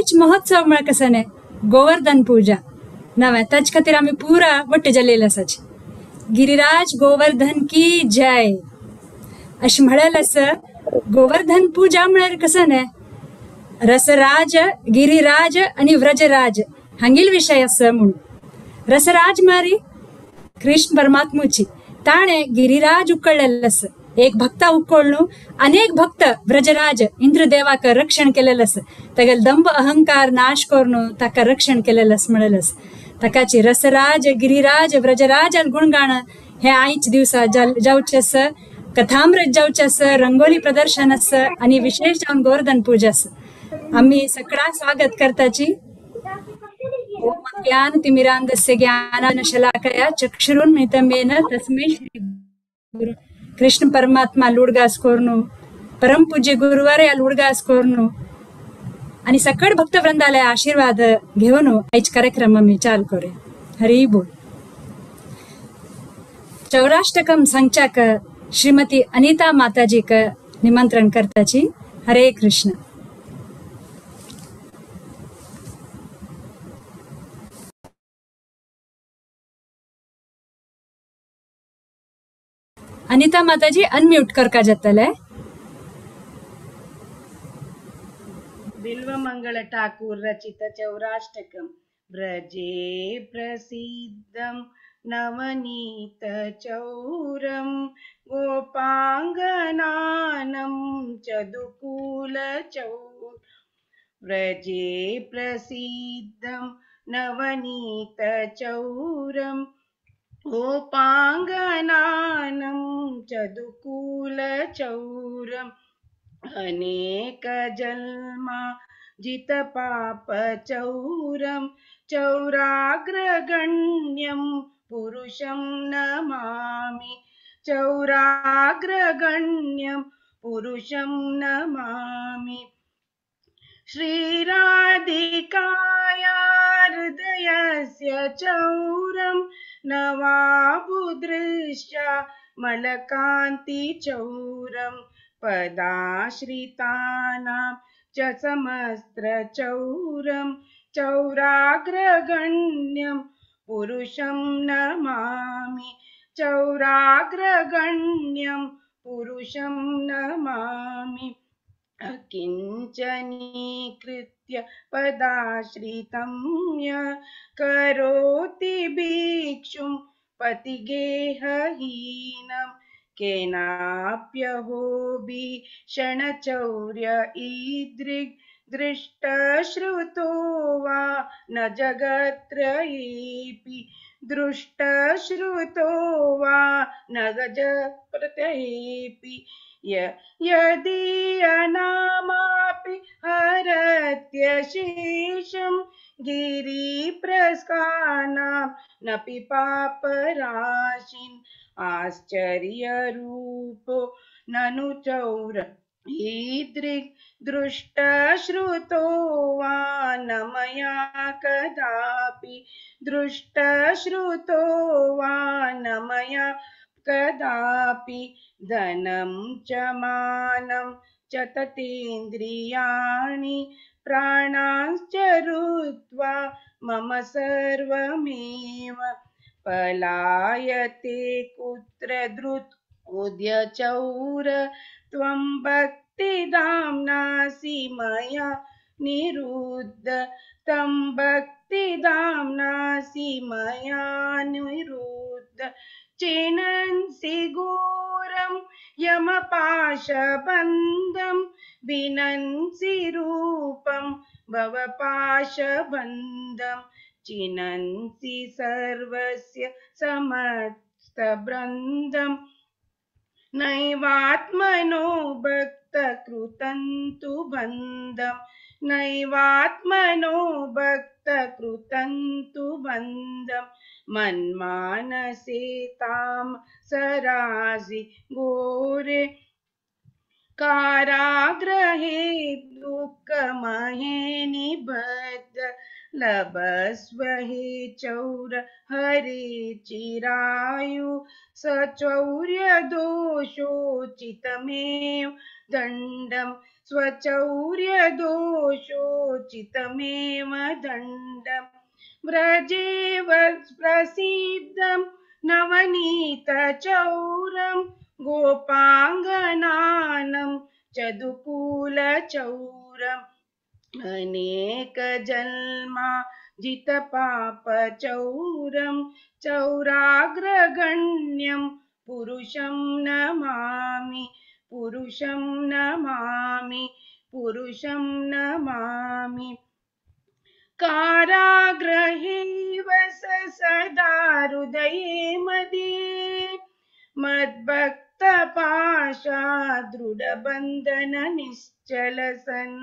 आयज महोत्सव म्हळ्यार कसं न्ही गोवर्धन पूजा नवें ताचे खातीर आमी पुरा वट्ट जाल्लेले आसाची. गिरिराज गोवर्धन की जय अशें म्हणलें आसा. गोवर्धन पूजा म्हळ्यार कसं न्ही रसराज गिरिराज आनी व्रजराज हांगेल विशय आसा म्हणून. रसराज म्हळ्यार कृष्ण परमात्मुची ताणें गिरिराज उकळलेलें आसा. एक भक्ता उकळ्ळू अनेक भक्त व्रजराज इंद्रदेवाक रक्षण केलेलें आसा. तागेले दंभ अहंकार नाश करून ताका रक्षण केलेलें आसा म्हणलेलें आसा. ताकाची रसराज गिरिराज व्रजराज गुणगान हे आयच दिवसा जावचें आसा. कथामृत जावचें आसा, रंगोली प्रदर्शन आसा आनी विशेष जावन गोवर्धन पूजा आसा. आमी सगळ्यांक स्वागत करताची. ओम ज्ञान तिमिरांधस्य ज्ञानानशलाकया चक्षुरुन्मिलितं येन तस्मै श्री गुरु कृष्ण परमात्मा लुडगास कोरनु परम पूज्य गुरुवार या लुडगास कोरनु आणि सकळ भक्तवृंदाला आशीर्वाद घेऊन आयज कार्यक्रम आमी चालू करूया. हरी बोल. चौराष्टकम सांगच्याक श्रीमती अनिता माताजीक निमंत्रण करताची. हरे कृष्ण. अनिता माताजी अनम्यूट करका जातले. बिल्वमंगल ठाकुर रचित चौराष्टकम. व्रजे प्रसिद्धं नवनीत चौरं गोपांगनानं चदुकूल चौर. व्रजे प्रसिद्धं नवनीत चौरं गोपांगनानं चदुकूल चौरं अनेक जन्मा जित पाप चौरं चौराग्रगण्यं पुरुषं नमामि. चौराग्रगण्यं पुरुषं नमामि. श्रीराधिकाया हृदयस्य चौरं नवाबुदृश्या मलकान्ति चौरं पदाश्रितानां च समस्त्र चौरं चौराग्रगण्यं पुरुषं नमामि. चौराग्रगण्यं पुरुषं नमामि. अकिञ्चनीकृत्य पदाश्रितं य करोति भिक्षुं पतिगेहहीनं केनाप्यहो भीषणचौर्य ईदृग् दृष्टश्रुतो वा न जगत्रयेऽपि दृष्टश्रुतो वा न गजप्रत्ययेऽपि यदि अनामापि हरत्यशेषं गिरिप्रस्कानां न पिपापराशिन् आश्चर्यरूपो ननु चौर ईदृग् दृष्टश्रुतो वा न मया कदापि दृष्टश्रुतो वा न मया कदापि धनं च मानं च ततेन्द्रियाणि प्राणांश्च रुत्वा मम सर्वमेव पलायते कुत्र द्रुत उद्य चौर त्वं भक्तिदाम्नासि मया निरुद्ध तं भक्तिदाम्नासि मया निरुद्ध. चिनंसि घोरं यमपाशबन्धं विनंसि रूपं भवपाशबन्धं चिनंसि सर्वस्य समस्तबृन्दं नैवात्मनो भक्तकृतं तु बन्धं नैवात्मनो भक्तकृतं तु बन्धं मन्मानसे तां सरासि घोरे कारागृहे दुःखमहे निबद्ध लभस्व हे चौर हरे चिरायु सचौर्य दोषोचितमेव दण्डं स्वचौर्यदोषोचितमेव दण्डं व्रजेव प्रसिद्धं नवनीतचौरं गोपाङ्गनानं चदुकूलचौरम् अनेकजन्मा जितपापचौरं चौराग्रगण्यं पुरुषं नमामि पुरुषं नमामि पुरुषं नमामि। कारागृहे वस सदा हृदये मदीये मद्भक्तपाशा दृढबन्धन निश्चल सन्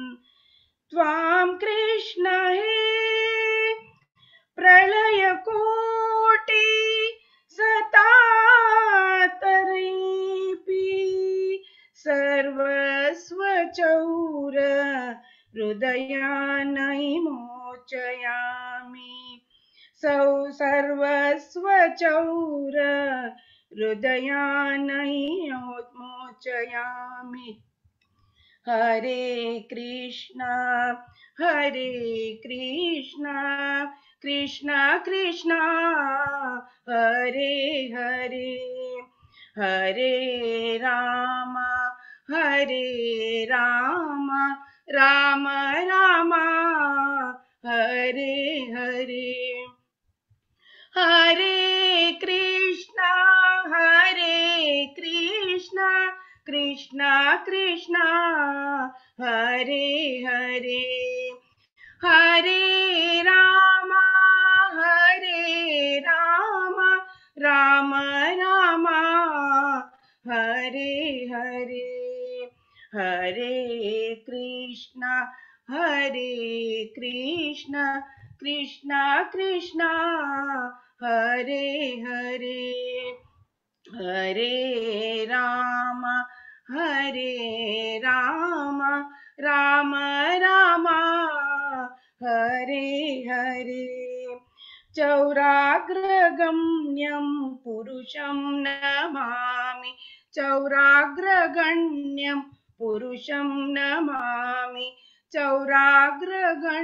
त्वां कृष्ण हे प्रलयकोटि सतातरेऽपि सर्वस्व चौर हृदयानै मोचयामि सौ सर्वस्व चौर हृदयानै मोचयामि। हरे कृष्णा हरे कृष्णा कृष्णा कृष्णा हरे हरे हरे राम हरे राम राम राम हरे हरे। हरे कृष्णा हरे कृष्णा कृष्णा कृष्णा हरे हरे हरे राम हरे राम राम राम हरे हरे। हरे कृष्णा हरे कृष्णा कृष्णा कृष्णा हरे हरे हरे राम हरे राम राम राम हरे हरे। चौराग्रगम्यं पुरुषं नमामि चौराग्रगण्यं पुरुषं नमामि चौराग्रगण्यं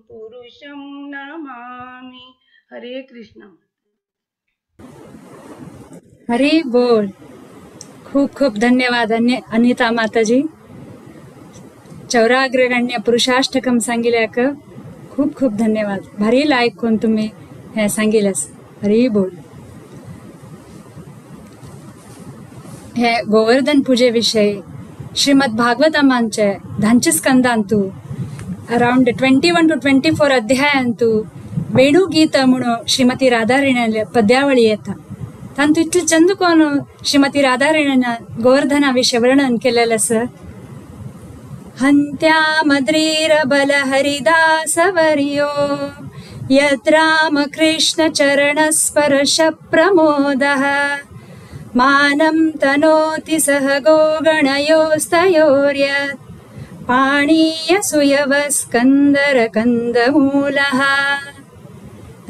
पुरुषं नमामि। हरे कृष्ण। हरे बोल। खूप खूप धन्यवाद अनिता माताजी। चौराग्रगण्य पुरुषाष्टकम सांगिल्याक खूप खूप धन्यवाद। भारी लायक कोण तुम्ही हे सांगिलस। हरी बोल। हे गोवर्धन पूजे विषयी श्रीमद भागवतमांचे धांचे स्कंदांतु अराउंड 21 to 24 अध्यायांतु वेणुगीत म्हणून श्रीमती राधारिण्याले पद्यावळी येता। तांतु इतले चंद कोण श्रीमती राधारिण्यान गोवर्धना विषय वर्णन केलेलं आसा। हन्त्यामद्रीरबल हरिदासवर्यो यद्रामकृष्ण चरणस्पर्श प्रमोदः मानं तनोति सह गोगणयोस्तयोर्यत् पाणीय सुयवस्कन्दर कंदमूलः।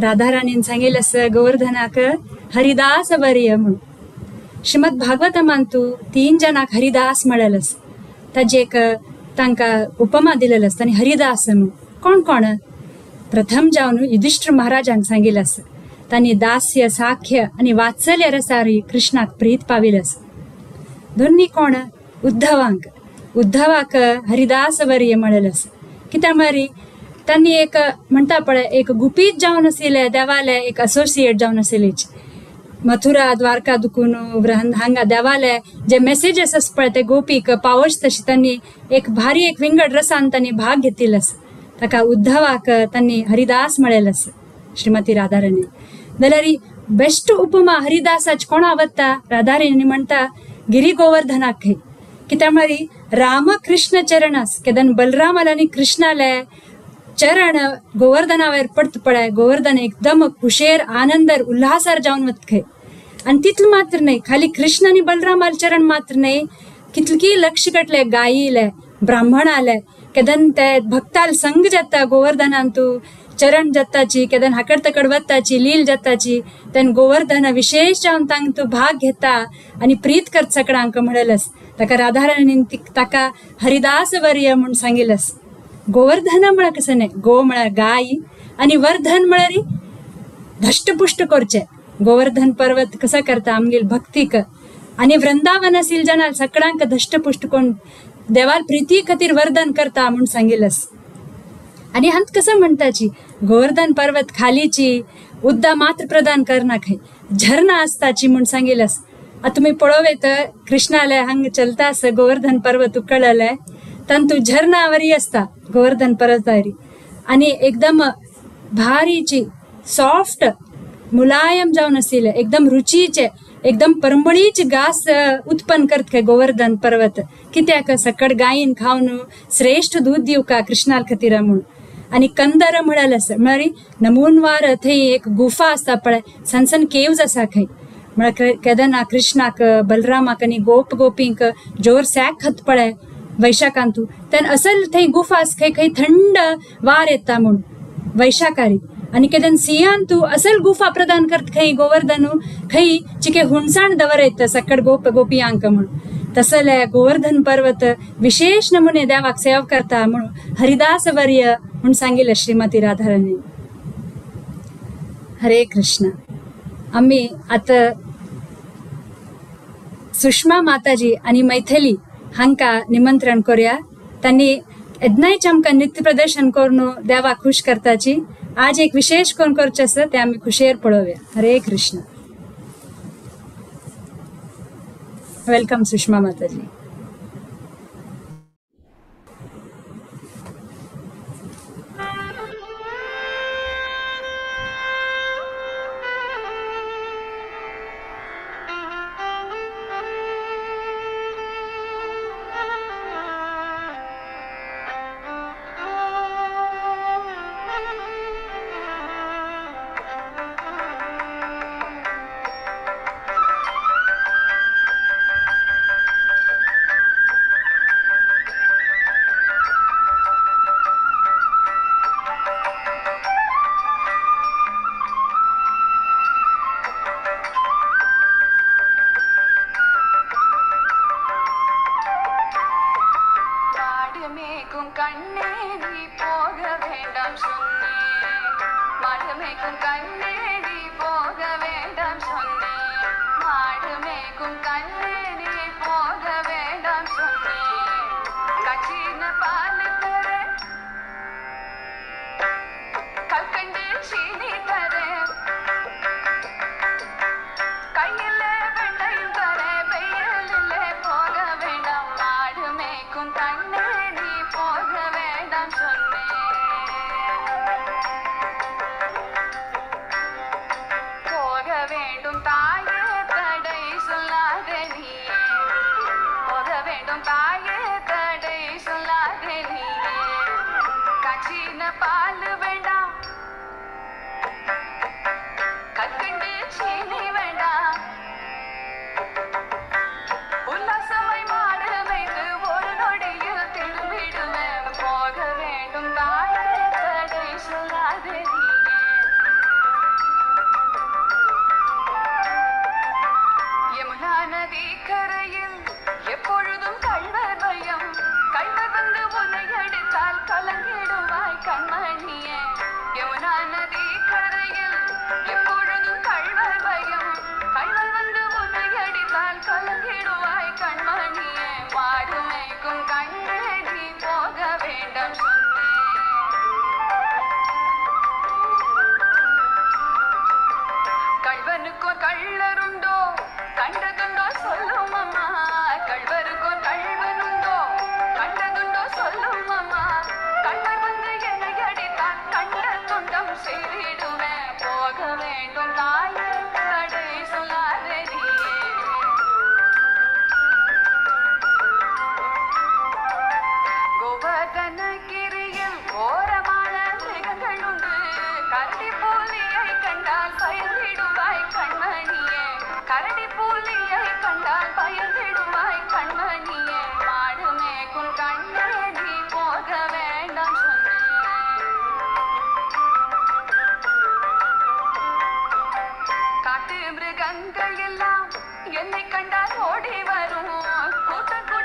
राधाराणीन सांगितलं असं गोवर्धनाक हरिदास वर्य म्हणून। श्रीमद भागवतमांतु 3 जणांक हरिदास म्हळेलें, ताजी एक तांकां उपमा दिलेली आसता आनी हरिदास म्हणून कोण कोण प्रथम जावन युधिष्ठिर महाराजांक सांगितलं आसा तांणी दास्य साख्य आनी वात्सल्य रसारी कृष्णाक प्रीत पाविलें आसा। दोन्ही कोण उद्धवांक उद्धवाक हरिदास वर्य म्हळेलें आसा। कित्याक म्हळ्यार तांणी एक म्हणटा पळय एक गुपीत जावन आशिल्लें देवालें एक असोसिएट जावन आशिल्लीच मथुरा द्वारका दुखून हांगा देवाले जे मेसेजीस आसा पळय ते गोपीक पावस तशी तांणी एक भारी एक विंगड रसान तांणी भाग घेतिल्लो आसा। ताका उद्धवाक तांणी हरिदास म्हळेलें आसा श्रीमती राधाराणी। जाल्यार बेस्ट उपमा हरिदासाची कोण आवडटा राधाराणी म्हणटा गिरी गोवर्धनाक खंय कित्याक म्हळ्यार रामकृष्ण चरणास केदन बलरामाले आनी कृष्णाले चरण गोवर्धनावर पडत पळय गोवर्धन एकदम खुशेर आनंदर उल्हासार जावन वता खंय। आनी तितलें मात्र न्हय खाली कृष्ण आनी बलरामाले चरण मात्र न्हय कितकी लक्ष कटले गायीले ब्राह्मणाले केदन ते भक्ताल संग जाता गोवर्धनान तूं चरण जाताची केदन हाकड तकड वताची लील जाताची तेन्ना गोवर्धन विशेष जावन तांक तूं भाग घेता आनी प्रीत करता सगळ्यांक म्हणलें. ताका राधाराणीन ताका हरिदास वर्य म्हूण सांगिल्लें. गोवर्धन म्हळ्यार कसं न्ही, गो म्हळ्यार गाय आनी वर्धन म्हळ्यार धष्टपुष्ट करचें. गोवर्धन पर्वत कसं करता आमगेल भक्तीक आनी वृंदावन असील जाणां सगळ्यांक धष्टपुष्ट कोण देवाल प्रिती खातीर वर्धन करता म्हूण सांगिल्लें. आनी हांत कसं म्हणटाची गोवर्धन पर्वत खालीची उद्दा मात्र प्रदान करना खंय झरना आसताची म्हूण सांगिल्लें. आतां तुमी पळोवं येत कृष्णाले हांग चलता आसा गोवर्धन पर्वत उकळले तांतू झरना वरी आसता गोवर्धन पर्वतारी आनी एकदम भारीची सॉफ्ट मुलायम जावन आशिल्ले एकदम रुचीचे एकदम परंबळीचे घास उत्पन्न करत खंय गोवर्धन पर्वत. कित्याक सकड गायीन खावन श्रेष्ठ दूध दिवका कृष्णा खातीर म्हूण. आनी कंदर म्हळ्यार आसा म्हळ्यार नमूनवार थंय एक गुफा आसता पळय सन सन केव्ज आसा खंय म्हळ्यार केदना कृष्णाक बलरामाक आनी गोप गोपींक जोर सॅक खात पळय वैशाखांतू तेन्ना असल थंय गुफा आसा खंय खंय थंड वार येता म्हूण वैशाखारी. आनी केदन सिंहान तूं असल गुफा प्रदान करत खंय गोवर्धनू खंय चिके हुणसाण दवर येता सकड गोप गोपियांक म्हूण. तसले गोवर्धन पर्वत विशेष नमुने देवाक सेवा करता म्हणून हरिदास वर्य म्हूण सांगिल्लें श्रीमती राधाराणी. हरे कृष्ण. आमी आतां सुषमा माताजी आनी मैथिली हांकां निमंत्रण करूया. तांणी येदनायच आमकां नृत्य प्रदर्शन करून देवाक खूश करताची. आज एक विशेष कोण करचें आसा तें आमी खुशयेर पळोवया. हरे कृष्ण. Welcome Sushma Mataji. மிருகங்கள் எல்லாம் என்னை கண்டால் ஓடி வரும். கூட்டம்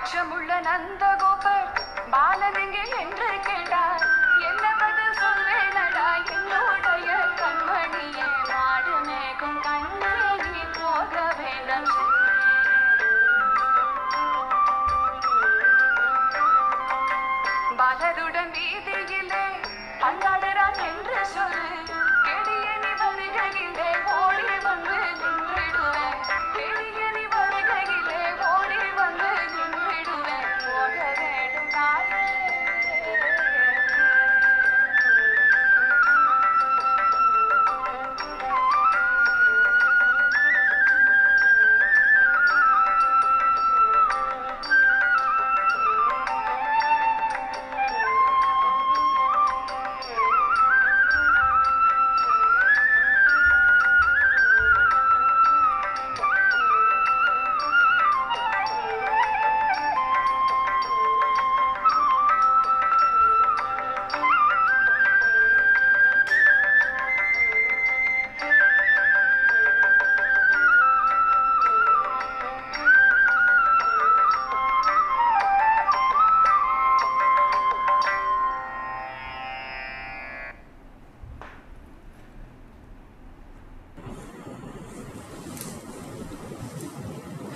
அச்சமுள்ள நந்தகோபர் பாலனிங்கே என்று கேட்டார். என்ன பதில் சொல்வேனடா என்னுடைய கண்மணியே, மாடு மேகும் கண்ணே நீ போக வேண்டாம். பாலருடன் வீதியிலே பந்தாடுறான் என்று சொல்லு, கெடிய நீ வருகையிலே ஓடி வந்து நின்றிடுவேன், கெடிய நீ வருகையிலே ஓடி வந்து நின்றிடுவேன், போக வேண்டும் தாயே.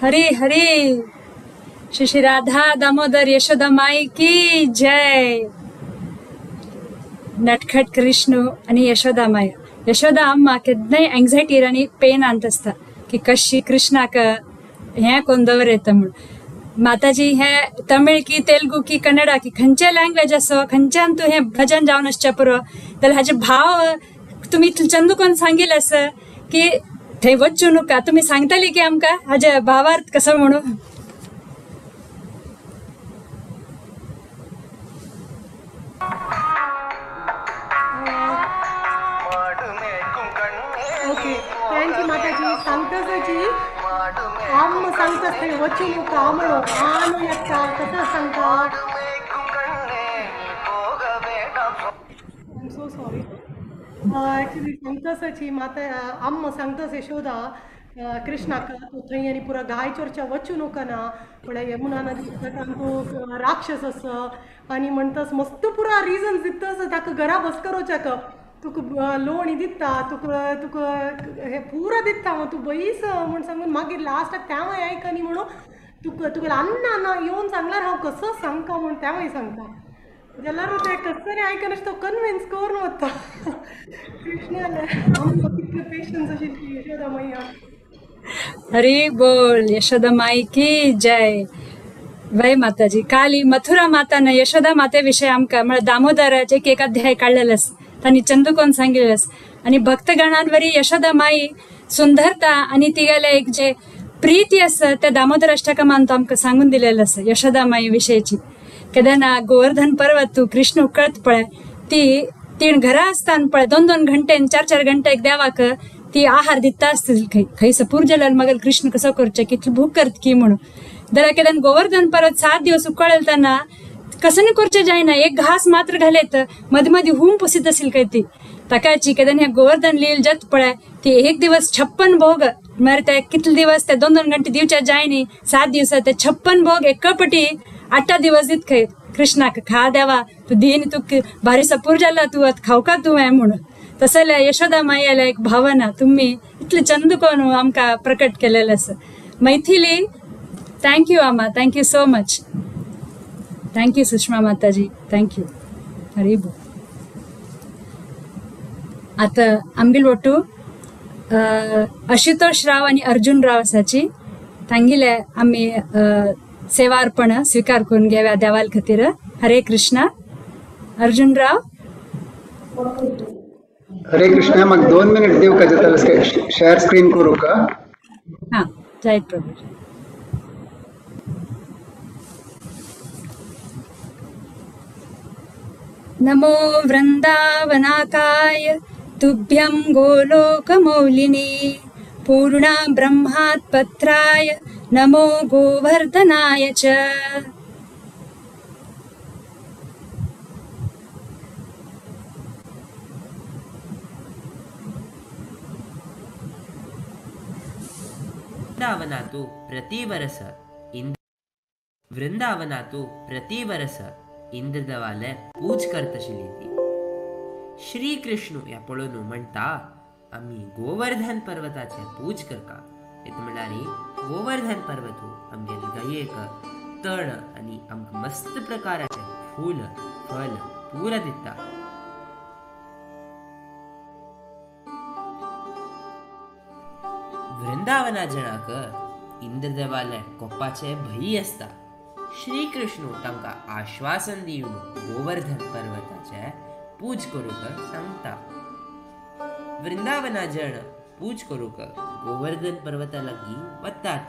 हरे हरे। श्री श्री राधा दामोदर यशोदा माई की जय। नटखट कृष्ण आनी यशोदा माय। यशोदा अम्मा केन्नाय एंग्जायटीर आनी पेनांत आसता की कशी कृष्णाक हें करून दवरता म्हूण. माताजी हे तमिळ की तेलुगू की कन्नडा की खंयचे लँग्वेज आसो खंयच्यान तूं हें भजन जावन आसचें पुरो जाल्यार हाजे भाव तुमी इतलें चंद करून सांगील आसा की थंय वचूं नका. तुमी सांगतली की आमकां हाजे भावार्थ कसो म्हणून? ओके, thank you माताजी. सांगताची आम सांगता थंय वचूं नका म्हणून आम येता कसं सांगता? I am so sorry. Actually सांगताची माता आम्मा सांगतास यशोदा कृष्णाक तूं थंय आनी पुरा गाय चोरच्या वचूं नका ना, पळय यमुना नदी तूं राक्षस आसा आनी म्हणटास मस्त पुरा रिजन्स दितास ताका घरा बस करोच्याक, तुका लोणी दिता, तुका तुका हे पुरा दिता तूं बैस म्हूण सांगून मागीर लास्टाक तेंवूय आयकनी म्हणून तुका तुका अन्ना ना येवन सांगल्यार हांव कसो सांगता म्हूण तेंवूय सांगता. जाल्यार तें कसं आयकनासतना तो कन्विन्स करून वता कृष्णाले. आमकां कितले पेशन्स आशिल्ली यशोदा मैया. हरी बोल यशोदा माई की जय. वय माताजी काली मथुरा मातान यशोदा माते विषय आमकां म्हळ्यार दामोदराचे एक अध्याय काडलेलो आसा, तांणी चंदुकोन सांगिल्लें आसा. आनी भक्तगणांवरी यशोदा माई सुंदरता आनी तिगेलें एक जे प्रीती आसा त्या दामोदर अष्टकमान तो आमकां सांगून दिलेलो आसा यशोदा माई विशयची. केन्ना गोवर्धन पर्वत तूं कृष्ण उकळत पळय ती तीन घरा आसताना पळय दोन दोन घंटे चार चार घंटे देवाक ती आहार दिता आसतली खंय खंय सपूर जाल्यार मगल कृष्ण कसो करचें कितली भूक करत की म्हणून. जाल्यार केन्ना गोवर्धन पर्वत 7 दिवस उकळतना कसं न्ही करचें जायना, एक घास मात्र घालेत मदीं मदीं हूम पुसीत आशिल्ली खंय ती. ताकाची केन्ना ह्या गोवर्धन लील जत पळय ती एक दिवस 56 भोग म्हळ्यार ते कितले दिवस ते दोन दोन घंटे दिवचे जायनी 7 दिवसां ते 56 भोग एकपटी 8 दिवस दीत खंय कृष्णाक खा देवा तूं दीन तूं भारी सपूर जाला तूं आतां खावका तूं हें म्हणून. तसल्या यशोदा माईला एक भावना तुम्ही इतले चंद करून आमकां प्रकट केलेलें आसा. मैथिली thank you आमा, thank you so much. Thank you Sushma Mataji, thank you. Hari बोल. आतां आमगेलो ಒಟ್ಟು आशुतोष राव आनी अर्जुन राव आसाची तांगेले आमी सेवा अर्पण स्वीकार करून घेव्या देवाल खातीर. हरे कृष्णा. अर्जुन राव. हरे कृष्णा. म्हाका 2 मिनिट दिवका जाता शेअर स्क्रीन करू का? हां जायत प्रभू. नमो वृंदावनाकाय तुभ्यं गोलोकमौलिनी पूर्णा ब्रह्मात्पत्राय नमो गोवर्धनाय च. वृंदावनातु प्रतिवरस वृंदावनातु प्रतिवरस इंद्रदेवाले पूज करतशिली ती. श्री कृष्ण ह्या पळोवन म्हणटा आमी गोवर्धन पर्वताचे पूज करका. हेत म्हणल्यार गोवर्धन पर्वत आमगेले गायेक तण आनी आमकां मस्त प्रकाराचे फूल फल पुरा दिता. वृंदावना जणाक इंद्रदेवाले कोपाचे भंय आसता. श्री कृष्ण तांकां आश्वासन दिवन गोवर्धन पर्वताचे पूज करूंक सांगता. वृंदावना जण पूज करूंक गोवर्धन पर्वता लागीं वतात.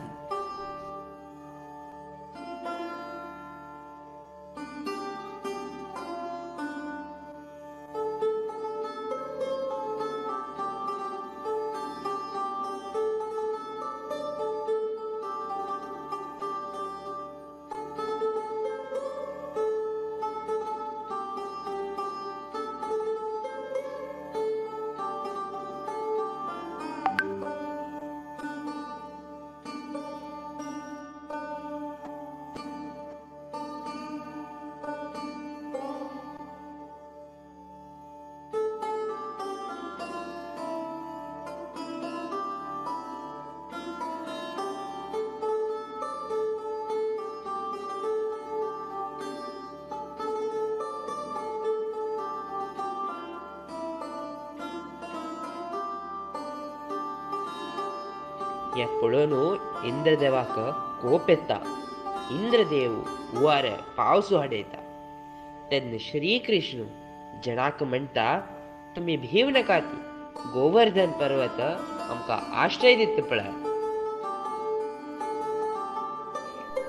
हें पळोवन इंद्रदेवाक कोप येता. इंद्रदेव हुंवार पावस हाडयता. तेन्ना श्री कृष्ण जणाक म्हणटा तुमी भिव नाकात, गोवर्धन पर्वत आमकां आश्रय दिता पळय.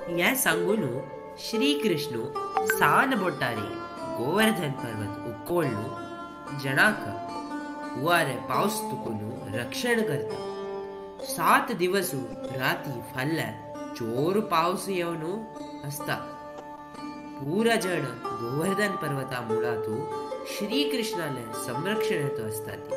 हें सांगून श्री कृष्ण सान बोटारी गोवर्धन पर्वत उकोळ्ळून जणाक हुंवार पावस तुकून रक्षण करता. 7 दिवस राती फाल्यां चोर पावस येवन आसता. पुरा जण गोवर्धन पर्वता मुळांतु श्री कृष्णाले संरक्षण हेतू आसता ती.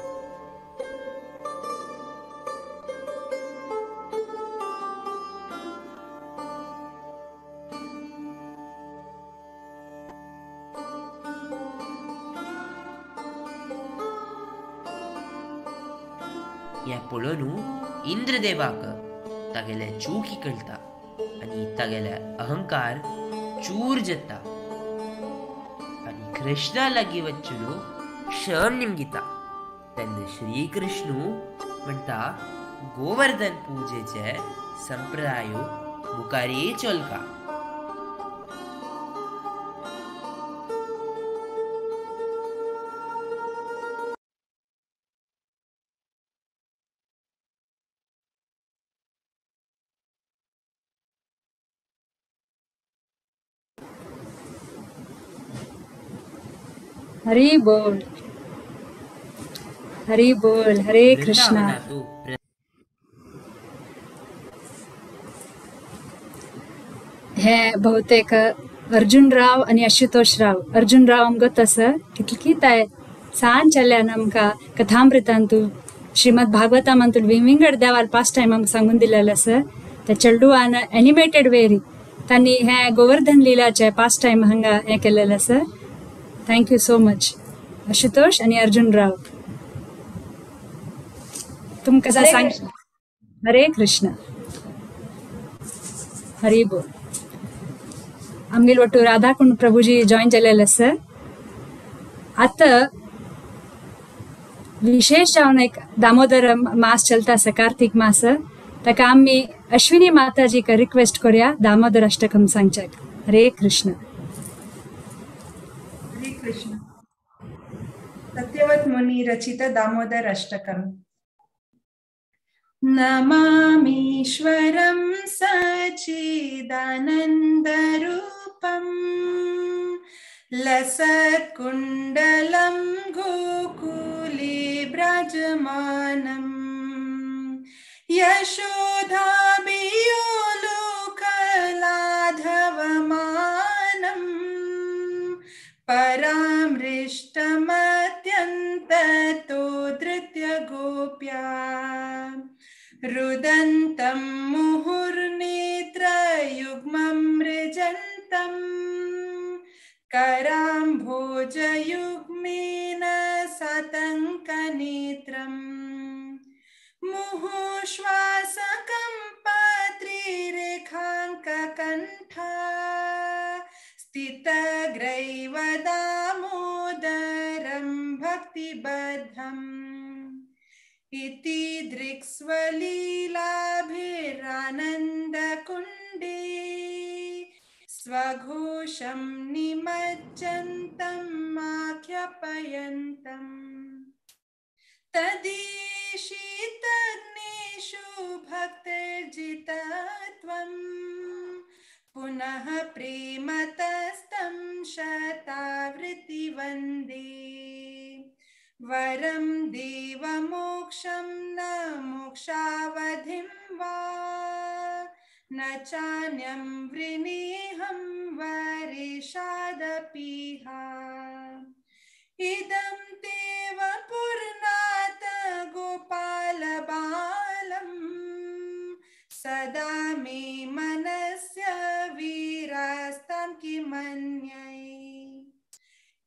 हें पळोवन इंद्रदेवाक तागेले चुकी कळटा आनी तागेले अहंकार चूर जाता आनी कृष्णा लागीं वचून क्षम निमगिता. तेन्ना श्री कृष्ण म्हणटा गोवर्धन पुजेचे संप्रदाय मुखारी चलका. हरी बोल, हरी बोल, हरे कृष्णा. हे बहुतेक अर्जुन राव आनी आशुतोष राव. अर्जुन राव आमकां तसो कितली ताय सान चल्यान आमकां कथामृतांतु श्रीमद भागवतांतु विंगड देवाल पास्ट टायम आमकां सांगून दिलेलें आसा. त्या चेडवान एनिमेटेड वेरी तांणी हे गोवर्धन लिलाचे पास्ट टायम हांगा हें केलेलें आसा. Thank you so much Ashutosh आनी अर्जुन राव. तुमकां सांग. हरे कृष्ण, हरी बोल. आमगेल ಒಟ್ಟು ರಾಧಾಕುಂಡ್ ಪ್ರಭುಜಿ ಜಾಯಿನ್ जालेले आसा. आतां विशेष जावन एक दामोदर मास चलता आसा, कार्तीक मास. ताका आमी अश्विनी माताजीक रिक्वेस्ट करूया दामोदर अष्टकम सांगच्याक. हरे कृष्ण. हरे कृष्ण. सत्यवत मुनि रचित दामोदर अष्टकम. नमामीश्वरं सच्चिदानन्दरूपं लसत्कुण्डलं गोकुले व्रजमानं यशोदाभियोलोकलाधवमानं परामृष्टमत्यन्ततो धृत्य गोप्या रुदन्तं मुहुर्नेत्रयुग्मं मृजन्तं कराम्भोजयुग्मेन सातङ्कनेत्रम् मुहुश्वासकम्पात्रिरेखाङ्ककण्ठा स्थितग्रैव दामोदरं भक्तिबद्धम् इति दृक्स्वलीलाभिरानन्दकुण्डे स्वघोषं निमज्जन्तं आख्यापयन्तम् तदीशितग्नेषु भक्तिर्जितत्वं पुनः प्रेमतस्तं शतावृत्ति वन्दे वरं देवमोक्षं न मोक्षावधिं वा न चान्यं वृणीहं वरिषादपीह इदं तेव पुर्नाथ गोपालबालं सदा मे मनस्य वीरास्तं किमन्यै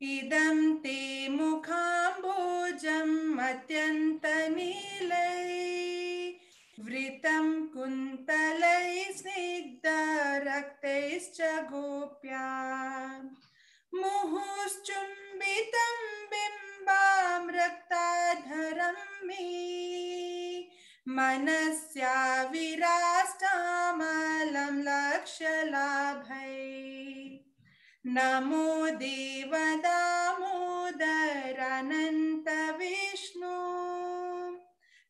इदं ते मुखाम्बोजम् अत्यन्तनीलै वृतं कुन्तलै स्निग्धरक्तैश्च गोप्या मुहुश्चुम्बितं बिम्बां रक्ताधरं मे मनस्या विराष्टामलं लक्ष्यलाभै नमो देव दामोदरानन्त विष्णु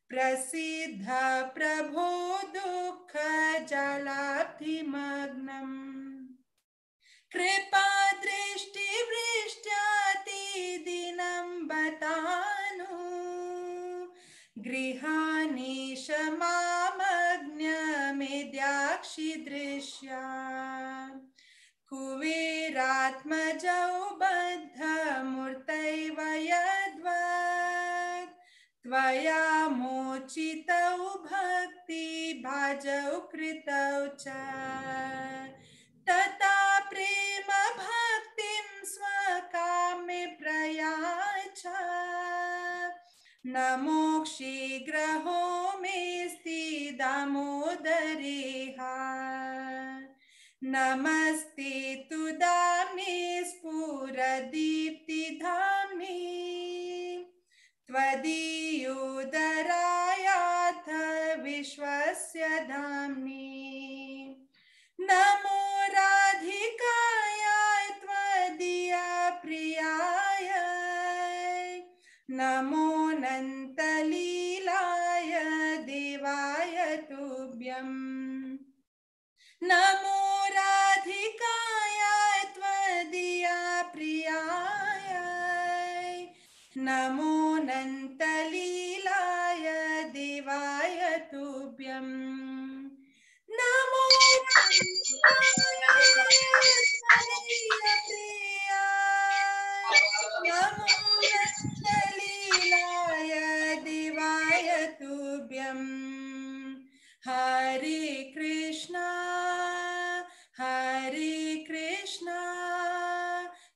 प्रसिद्ध प्रभो दुःख जलाब्धिमग्नम् कृपा दृष्टि वृष्ट्याति दिनं बतानु गृहाणीश मामज्ञमेद्याक्षि दृश्या कुबेरात्मजौ बद्धमूर्तैव यद्वत् त्वया मोचितौ भक्तिभाजौ कृतौ च तथा प्रेम भक्तिं स्वकामे प्रयाच न मोक्षिग्रहो मेऽस्ति दामोदरेहा नमस्ते तु दाम्ने स्फुरदीप्तिधाम्ने त्वदीयोदरायाथ विश्वस्य धाम्नि नमो राधिकाय त्वदीया प्रियाय नमो नन्तलीलाय देवाय तुभ्यम् नमो राधिकाय त्वदीया प्रियाय नमो नन्तलीलाय देवाय तुभ्यम् नमो नमो नन्तलीलाय देवाय तुभ्यम् हरे कृष्णा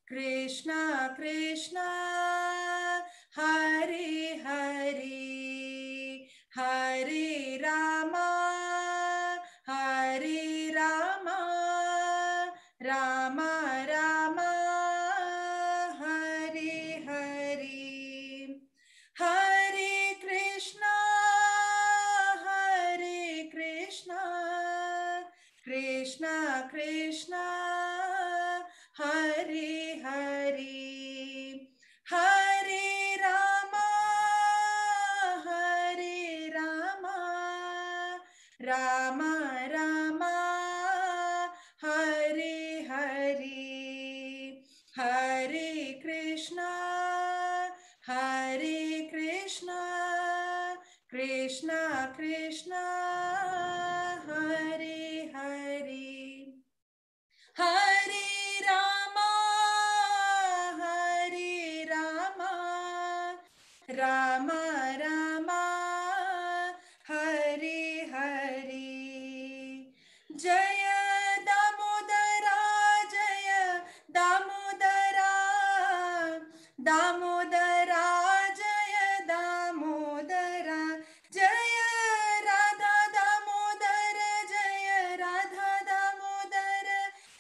कृष्णा कृष्णा हरे हरे हरे रामा रामा रामा हरे हरे हरे कृष्णा कृष्णा कृष्णा हरे हरे हरे रामा रामा रामा हरे हरे हरे कृष्णा कृष्णा कृष्णा हरे हरे हरे रामा रामा रामा हरे हरे जय दामोदर दामोदरा जय दामोदरा जय राधा दामोदर जय राधा दामोदर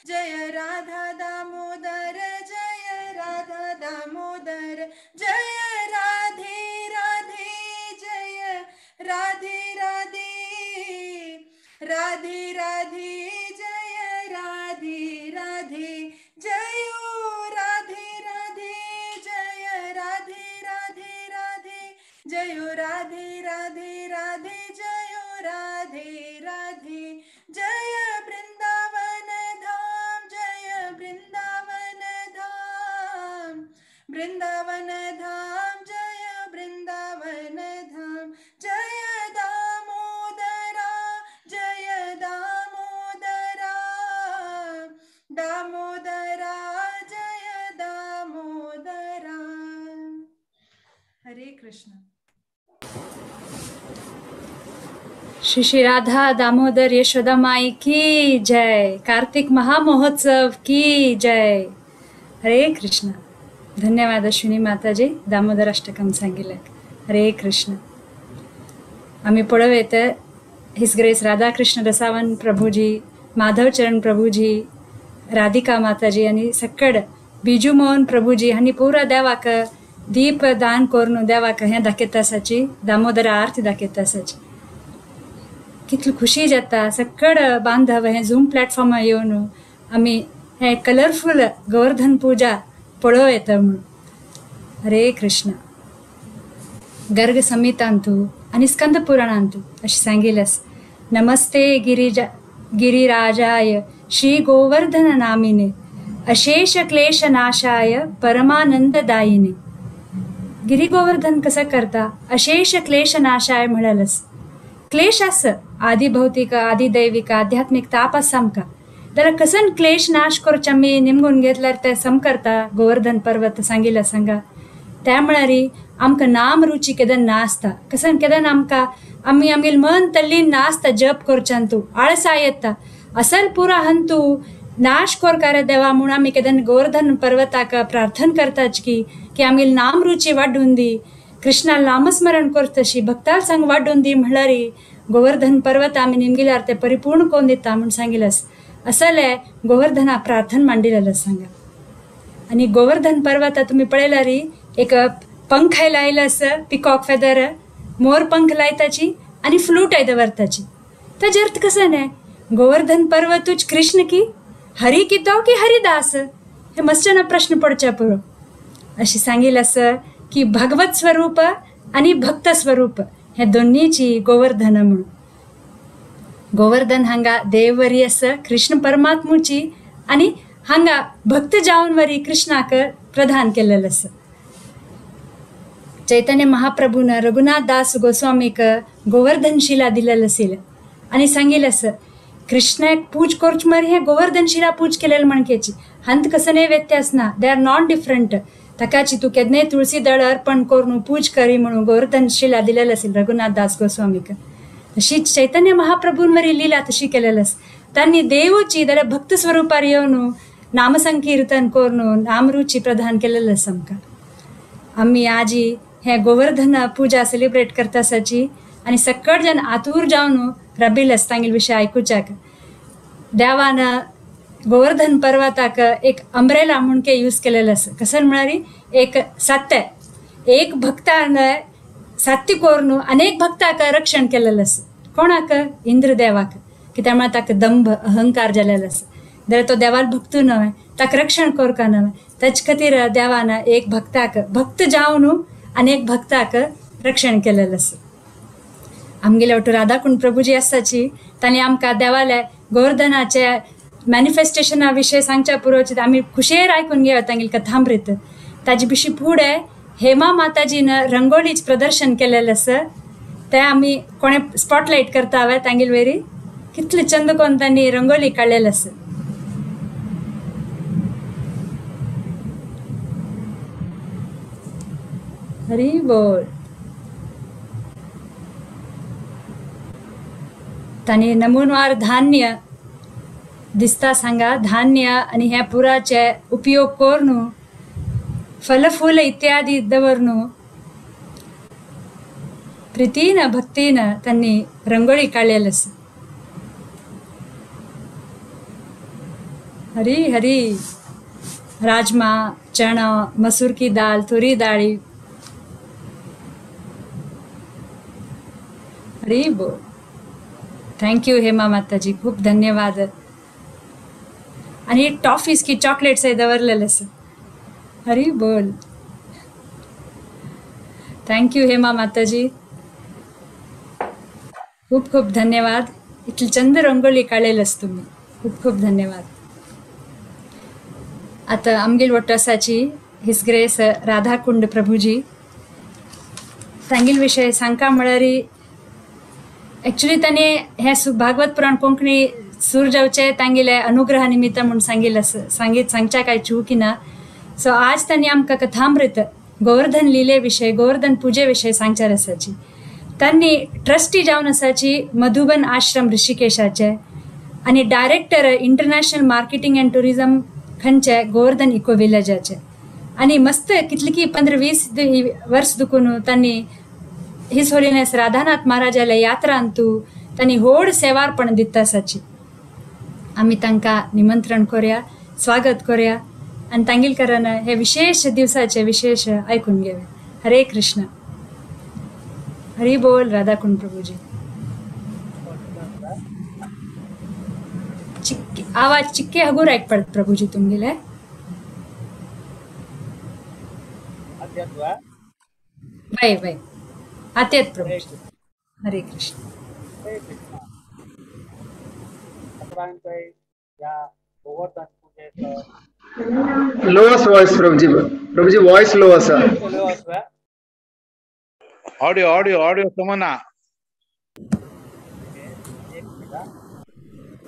जय राधा दामोदर जय राधा दामोदर जय राधे राधे जय राधे राधे राधे राधे जय राधे राधे जय राधे राधे जय राधे राधे राधे जय राधे राधे राधे जय राधे राधे जय वृंदावन धाम जय वृंदावन धाम वृंदावन धाम जय वृंदावन धाम जय दामोदरा जय दामोदरा दामोदरा जय दामोदरा। हरे कृष्ण। श्री श्री राधा दामोदर यशोदा माई की जय। कार्तिक महामहोत्सव की जय। हरे कृष्ण। धन्यवाद अश्विनी माताजी दामोदर अष्टकम सांगितलं। हरे कृष्ण। आम्ही पळोवं his grace Radhakrishna रसावन Prabhuji, माधवचरण Prabhuji, Radhika माताजी आणि सक्कड बिजू मोहन प्रभूजी हांणी पुरा देवाक दीप दान करून देवाक हें दाखयता आसाची दामोदर आरती दाखयता आसाची। कितली खुशी जाता सक्कड बांधव हें झूम प्लॅटफॉर्मार येवन आमी हें कलरफूल गोवर्धन पूजा पळोवं येता म्हणून। हरे कृष्ण। गर्ग संहितांतु आणि स्कंद पुराणांतु अशें सांगिल्लें आसा। नमस्ते गिरिराजाय श्री गोवर्धन नामिने अशेष क्लेश नाशाय परमानंददायिने। गिरी गोवर्धन कसं करता? अशेष क्लेश नाशाय म्हळ्यार क्लेश आस आदि भौतिक आदि दैविक आध्यात्मिक ताप आसा आमकां जाल्यार कसन क्लेश नाश करचे आमी निमगून घेतल्यार ते सम करता गोवर्धन पर्वत सांगिल्लें सांगा। त्या म्हळ्यार आमकां नाम रुची केदन ना आसता कसन केदन आमकां आमी आमगेलें मन तल्लीन ना आसता जप करच्यान तूं आळसा येता असल पुरा हंतू नाश कोरका रे देवा म्हूण आमी केदन गोवर्धन पर्वताक प्रार्थना करताच की की आमगेली नाम रुची वाडून दी, कृष्णा नामस्मरण करतशी भक्ताल संग वाडून दी म्हणल्यार गोवर्धन पर्वत आमी निमगिल्यार ते परिपूर्ण कोण दिता म्हूण सांगिल्लें आसा। असले गोवर्धना प्रार्थना मांडिल्लें सांगा। आनी गोवर्धन पर्वत तुमी पळयल्यार एक पंख लायलो आसा पिकॉक फेदर मोर पंख लायताची आनी फ्लूट दवरताची। ताजें अर्थ कसो न्हय गोवर्धन पर्वतूच कृष्ण की हरी कितो की हरिदास हे मस्टना प्रश्न पडचे पुरो। अशें सांगिल्लें आसा की भगवत स्वरूप आनी भक्त स्वरूप हे दोन्हीची गोवर्धन म्हणून। गोवर्धन हांगा देववरी आसा कृष्ण परमात्मूची आनी हांगा भक्त जावन वरी कृष्णाक प्रदान केलेलें आसा। चैतन्य महाप्रभून रघुनाथ दास गोस्वामीक गोवर्धन शिला दिलेलें आशिल्लें आनी सांगिल्लें आसा कृष्णाक पूज करचे मरे हें गोवर्धन शिला पूज केलेलें म्हणकेची हांत कसनय व्यत्यास ना, they are not different. ताकाची तूं केन्नाय तुळसी दळ अर्पण करून पूज करी म्हणून गोवर्धन शिला दिलेलें आशिल्लें रघुनाथ दास गोस्वामीक। तशीच चैतन्य महाप्रभून वरी लीला तशी केलेली आसा। तांणी देवूची जाल्यार भक्त स्वरुपार येवन नामसंकीर्तन करून नामरुची प्रदान केलेलें आसा आमकां। आमी आजी हे गोवर्धन पूजा सेलिब्रेट करता आसाची आनी सक्कड जन आतूर जावन राबिल्ले आसा तांगेले विशय आयकुच्याक। देवान गोवर्धन पर्वताक एक अंब्रेला म्हणके यूज केलेलें आसा। कसं म्हळ्यार एक सत्य एक भक्तान सत्य करून अनेक भक्ताक रक्षण केलेलें आसा। कोणाक? इंद्रदेवाक। कित्याक म्हळ्यार ताका दंभ अहंकार जालेलो आसा जाल्यार तो देवाल भक्तू न्हय ताका रक्षण करपा न्हय ताचे खातीर देवान एक भक्ताक भक्त जावन अनेक भक्ताक रक्षण केलेलें आसा। आमगेले वटू राधाकुंड प्रभूजी आसाची तांणी आमकां देवाले गोवर्धनाचे मॅनिफेस्टेशना विशय सांगच्या पुरो आमी खुशयेर आयकून घेवया तांगेली कथामृत। ताजे विशीं फुडें हेमा माताजीन रंगोलीच प्रदर्शन केलेलें आसा तें आमी कोणें स्पॉटलायट करता हांवें तांगेले वरी कितले चंद कोन्न तांणी रंगोली काडलेली आसा। हरी बोल। तांणी नमुनवार धान्य दिसता सांगा धान्य आनी ह्या पुराचे उपयोग करून फलफूल इत्यादी दवरून प्रीतीन भक्तीन त्यांनी रंगोळी काढलेली आसा. हरी हरी. राजमा, चणा, मसूर की दाल, तुरी दाळी. हरी बोल. Thank you Hema माताजी, खूप धन्यवाद. आणि टॉफीज की चॉकलेट्स आहे दवरलेले आसा. हरी बोल. Thank you Hema माताजी, खूप खूप धन्यवाद. इतली चंद रंगोली काढलेली आसा तुम्ही, खूप खूप धन्यवाद. आता आमगेल वट्ट आसाची his grace Radhakund Prabhuji तांगेल विशय सांगका म्हळ्यार एक्चुअली तांणी हें भागवत पुराण कोंकणी सूर जावचे तांगेले अनुग्रह निमित्त म्हूण सांगिल्लें आसा, सांगच्या काय चूक ना. सो आज तांणी आमकां कथामृत गोवर्धन लिले विशय, गोवर्धन पुजे विशय सांगचार आसाची. तांणी ट्रस्टी जावन आसाची मधुबन आश्रम ऋषिकेशाचे आनी director international marketing and tourism खंयचे गोवर्धन इको विलेजाचे. आनी मस्त कितली की 15-20 वर्स दुखून तांणी his holiness Radhanath महाराजाले यात्रांतू तांणी व्हड सेवार्पण दिता आसाची. आमी तांकां निमंत्रण करूया, स्वागत करूया आनी तांगेलकारान हे विशेष दिवसाचे विशेष आयकून घेवया. हरे कृष्ण. हरी बोल राधाकुंड प्रभुजी. चिक्के आवाज चिक्के हगूर ऐक पडत प्रभुजी तुमगेले. वय वय आतेत प्रभुजी. हरे कृष्ण. लोअस वॉइस प्रभुजी, प्रभुजी वॉइस लो आसा. ऑडियो ऑडियो ऑडियो समना.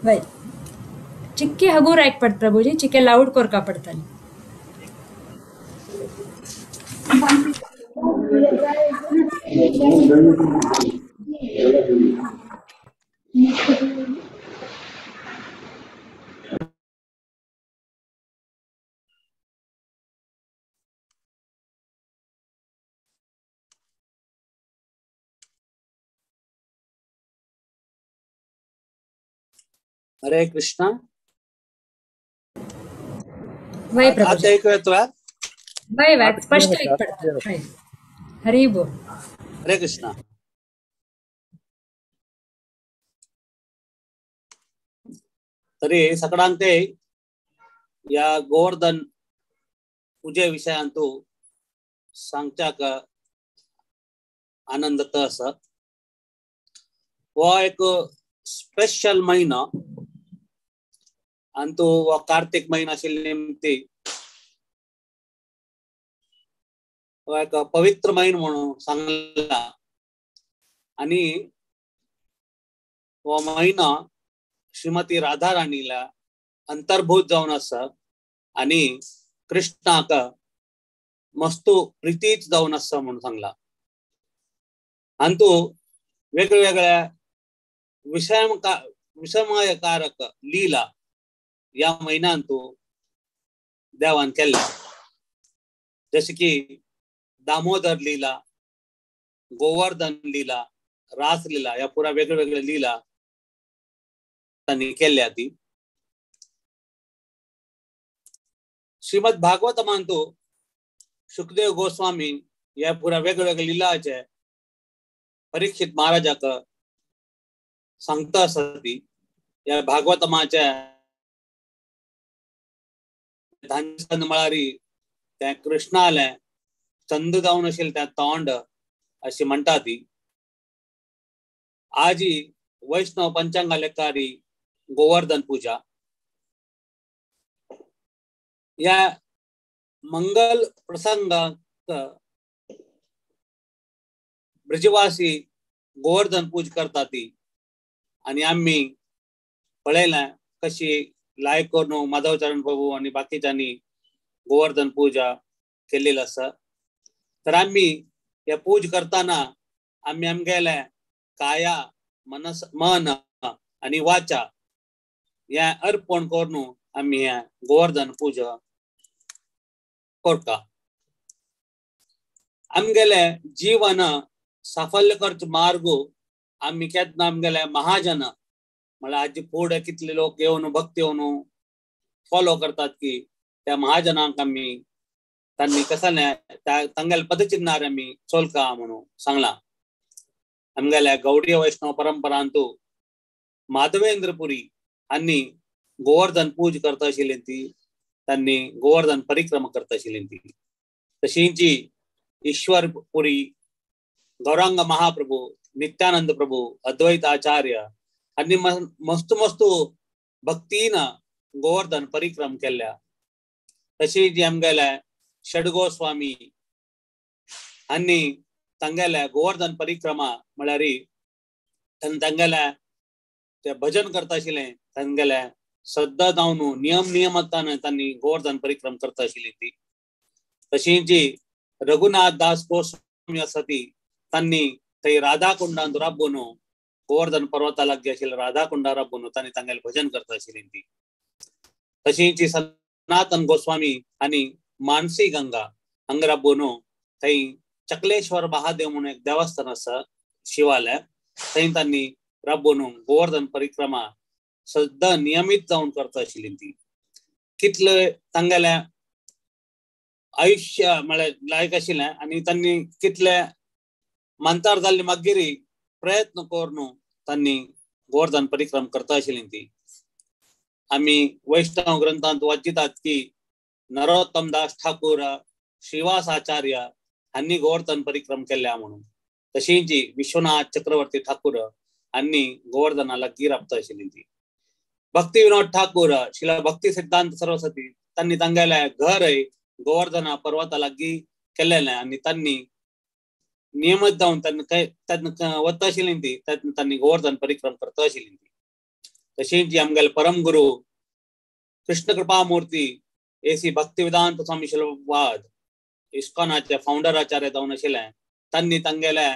वय चिक्के हगूर ऐक पडत प्रभुजी, चिक्के लाऊड कोरका पडताली. हरे कृष्णा. वय प्रभुजी. ऐकू येतोय? वय वय स्पष्ट ऐक पडत. हरी बोल. हरे कृष्णा. तरी सकडांते या गोवर्धन पूजे विषयांतू सांगच्याक आनंद आसा. हो एक स्पेशल महिनो आनी तो हो कार्तिक महिनो आशिल्ले निमती हो एक पवित्र म्हयनो म्हणून सांगला. आनी हो म्हयनो श्रीमती राधा राणीला अंतर्भूत जावन आसा आनी कृष्णाक मस्तू प्रितीच जावन आसा म्हणून सांगला. आनी तो वेगवेगळ्या विषमयकारक लीला या म्हयन्यांतू देवान केल्ल्या, जशें की दामोदर लीला, गोवर्धन लीला, रास लीला, ह्या पुरा वेगळे वेगळे लीला तांणी केल्ल्या. ती श्रीमद भागवतमांतू शुकदेव गोस्वामी ह्या पुरा वेगळे वेगळे लीलाचे परीक्षित महाराजाक सांगता आसा. ती ह्या भागवतमाच्या धान्य म्हळ्यार तें कृष्णालें चंद जावन आशिल्लें तें तोंड अशी म्हणटा ती. आजी वैष्णव पंचांगा लेखारी गोवर्धन पूजा ह्या मंगल प्रसंगाक ब्रजवासी गोवर्धन पूजा करता ती. आनी आमी पळयलें कशी लायक करून माधवचरण प्रभू आनी बाकीच्यांनी गोवर्धन पूजा केल्ली आसा. तर आमी हे पूजा करताना आमी आमगेले काया मनस मन आनी वाचा हें अर्पण करून आमी हें गोवर्धन पूजा करता. आमगेले जीवन साफल्य करचो मार्ग आमी केन्ना आमगेले महाजन म्हळ्यार आजी फुडें कितले लोक येवन भक्त येवन फॉलो करतात की त्या महाजनांक आमी तांणी कसलें तांगेले पदचिन्हार आमी चोलका म्हणून सांगलां. आमगेल्या गौडीय वैष्णव परंपरांतू माधवेंद्रपुरी हांणी गोवर्धन पूज करता आशिल्ली ती, तांणी गोवर्धन परिक्रमा करता आशिल्ली ती. तशींच ईश्वरपुरी, गौरांग महाप्रभू, नित्यानंद प्रभू, अद्वैत आचार्य हांणी मस्त मस्त भक्तीन गोवर्धन परिक्रम केल्या. तशीच आमगेल्या षडगोस्वामी हांणी तांगेल्या गोवर्धन परिक्रमा म्हळ्यार तांगेल्या ते भजन करता आशिल्लें, तांगेल्या श्रद्धा जावन नियम नियमतान तांणी गोवर्धन परिक्रम करता आशिल्ली ती. तशींच रघुनाथ दास गोस्वामी आसा ती तांणी थंय राधाकुंडांत राबोवन गोवर्धन पर्वता लागीं आशिल्ल्या राधाकुंडा राबोवन तांणी तांगेलें भजन करता आशिल्ली ती. तशींच सनातन गोस्वामी आनी मानसी गंगा हांगा राबोवन थंय चकलेश्वर महादेव म्हणून एक देवस्थान आसा शिवालय, थंय तांणी राबोवन गोवर्धन परिक्रमा सद्दां नियमीत जावन करता आशिल्ली ती. कितले तांगेल्या आयुष्य म्हळ्यार लायक आशिल्लें आनी तांणी कितले मानतार जाल्ले मागीर प्रयत्न करून तांणी गोवर्धन परिक्रम करता आशिल्ली ती. आमी वैष्णव ग्रंथांत वाचितात की नरोत्तम दास ठाकूर, श्रीवास आचार्य हांणी गोवर्धन परिक्रम केल्या म्हणून. तशींच विश्वनाथ चक्रवर्ती ठाकूर हांणी गोवर्धना लागीं राबता आशिल्ली ती. भक्ती विनोद ठाकूर, शिला भक्ती सिद्धांत सरस्वती तांणी तांगेलें घर गोवर्धना पर्वता लागीं केलेलें आनी तांणी नियमित जावन तांकां वता आशिल्ली ती, तांणी गोवर्धन परिक्रम करता आशिल्ली ती. तशींच आमगेले परम गुरू कृष्ण कृपामूर्ती एसी भक्ती वेदांत स्वामी शिलवाद इस्कॉनाचे फाउंडर आचार्य जावन आशिल्ले, तांणी तांगेले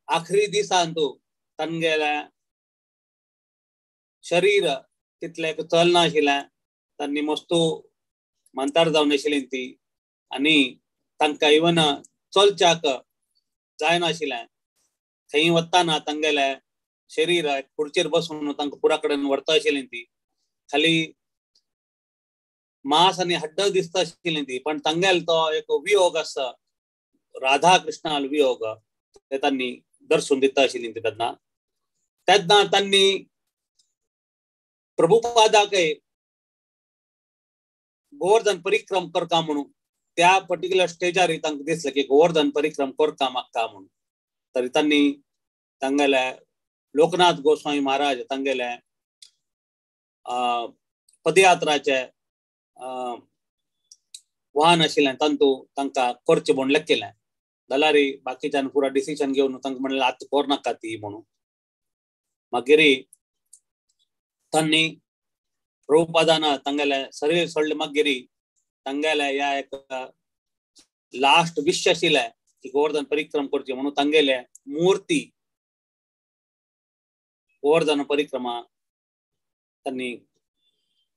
आखरी दिसांतू तांगेले शरीर तितलें चलनाशिल्लें, तांणी मस्तू मांतार जावन आशिल्ली ती आनी तांकां इवन चलच्याक जायनाशिल्लें. थंय वतना तांगेले शरीर खुर्चेर बसून तांकां पुरा कडेन व्हरता आशिल्ली ती, खाली मांस आनी हड्ड दिसता आशिल्ली ती. पण तांगेलो तो एक वियोग आसा, राधा कृष्णालो वियोग, ते तांणी दर्शन दिता आशिल्ली ती तेन्ना. तेन्ना तांणी प्रभुपादाकय गोवर्धन परिक्रम करका म्हणून त्या पर्टिक्युलर स्टेजार तांकां दिसलें की गोवर्धन परिक्रम करका म्हाका म्हणून. तरी तांणी तांगेले लोकनाथ गोस्वामी महाराज तांगेले पदयात्राचे वाहन आशिल्लें तांतू तांकां करचें म्हूण लेखिल्लें. जाल्यार बाकीच्यान पुरा डिसिजन घेवन तांकां म्हणलें आतां करनाका ती म्हणून. मागीर तांणी प्रभुपादान तांगेले शरीर सोडलें. मागीर तांगेले ह्या एक लास्ट विश आशिल्लें की गोवर्धन परिक्रम करची म्हणून तांगेले मूर्ती गोवर्धन परिक्रमा तांणी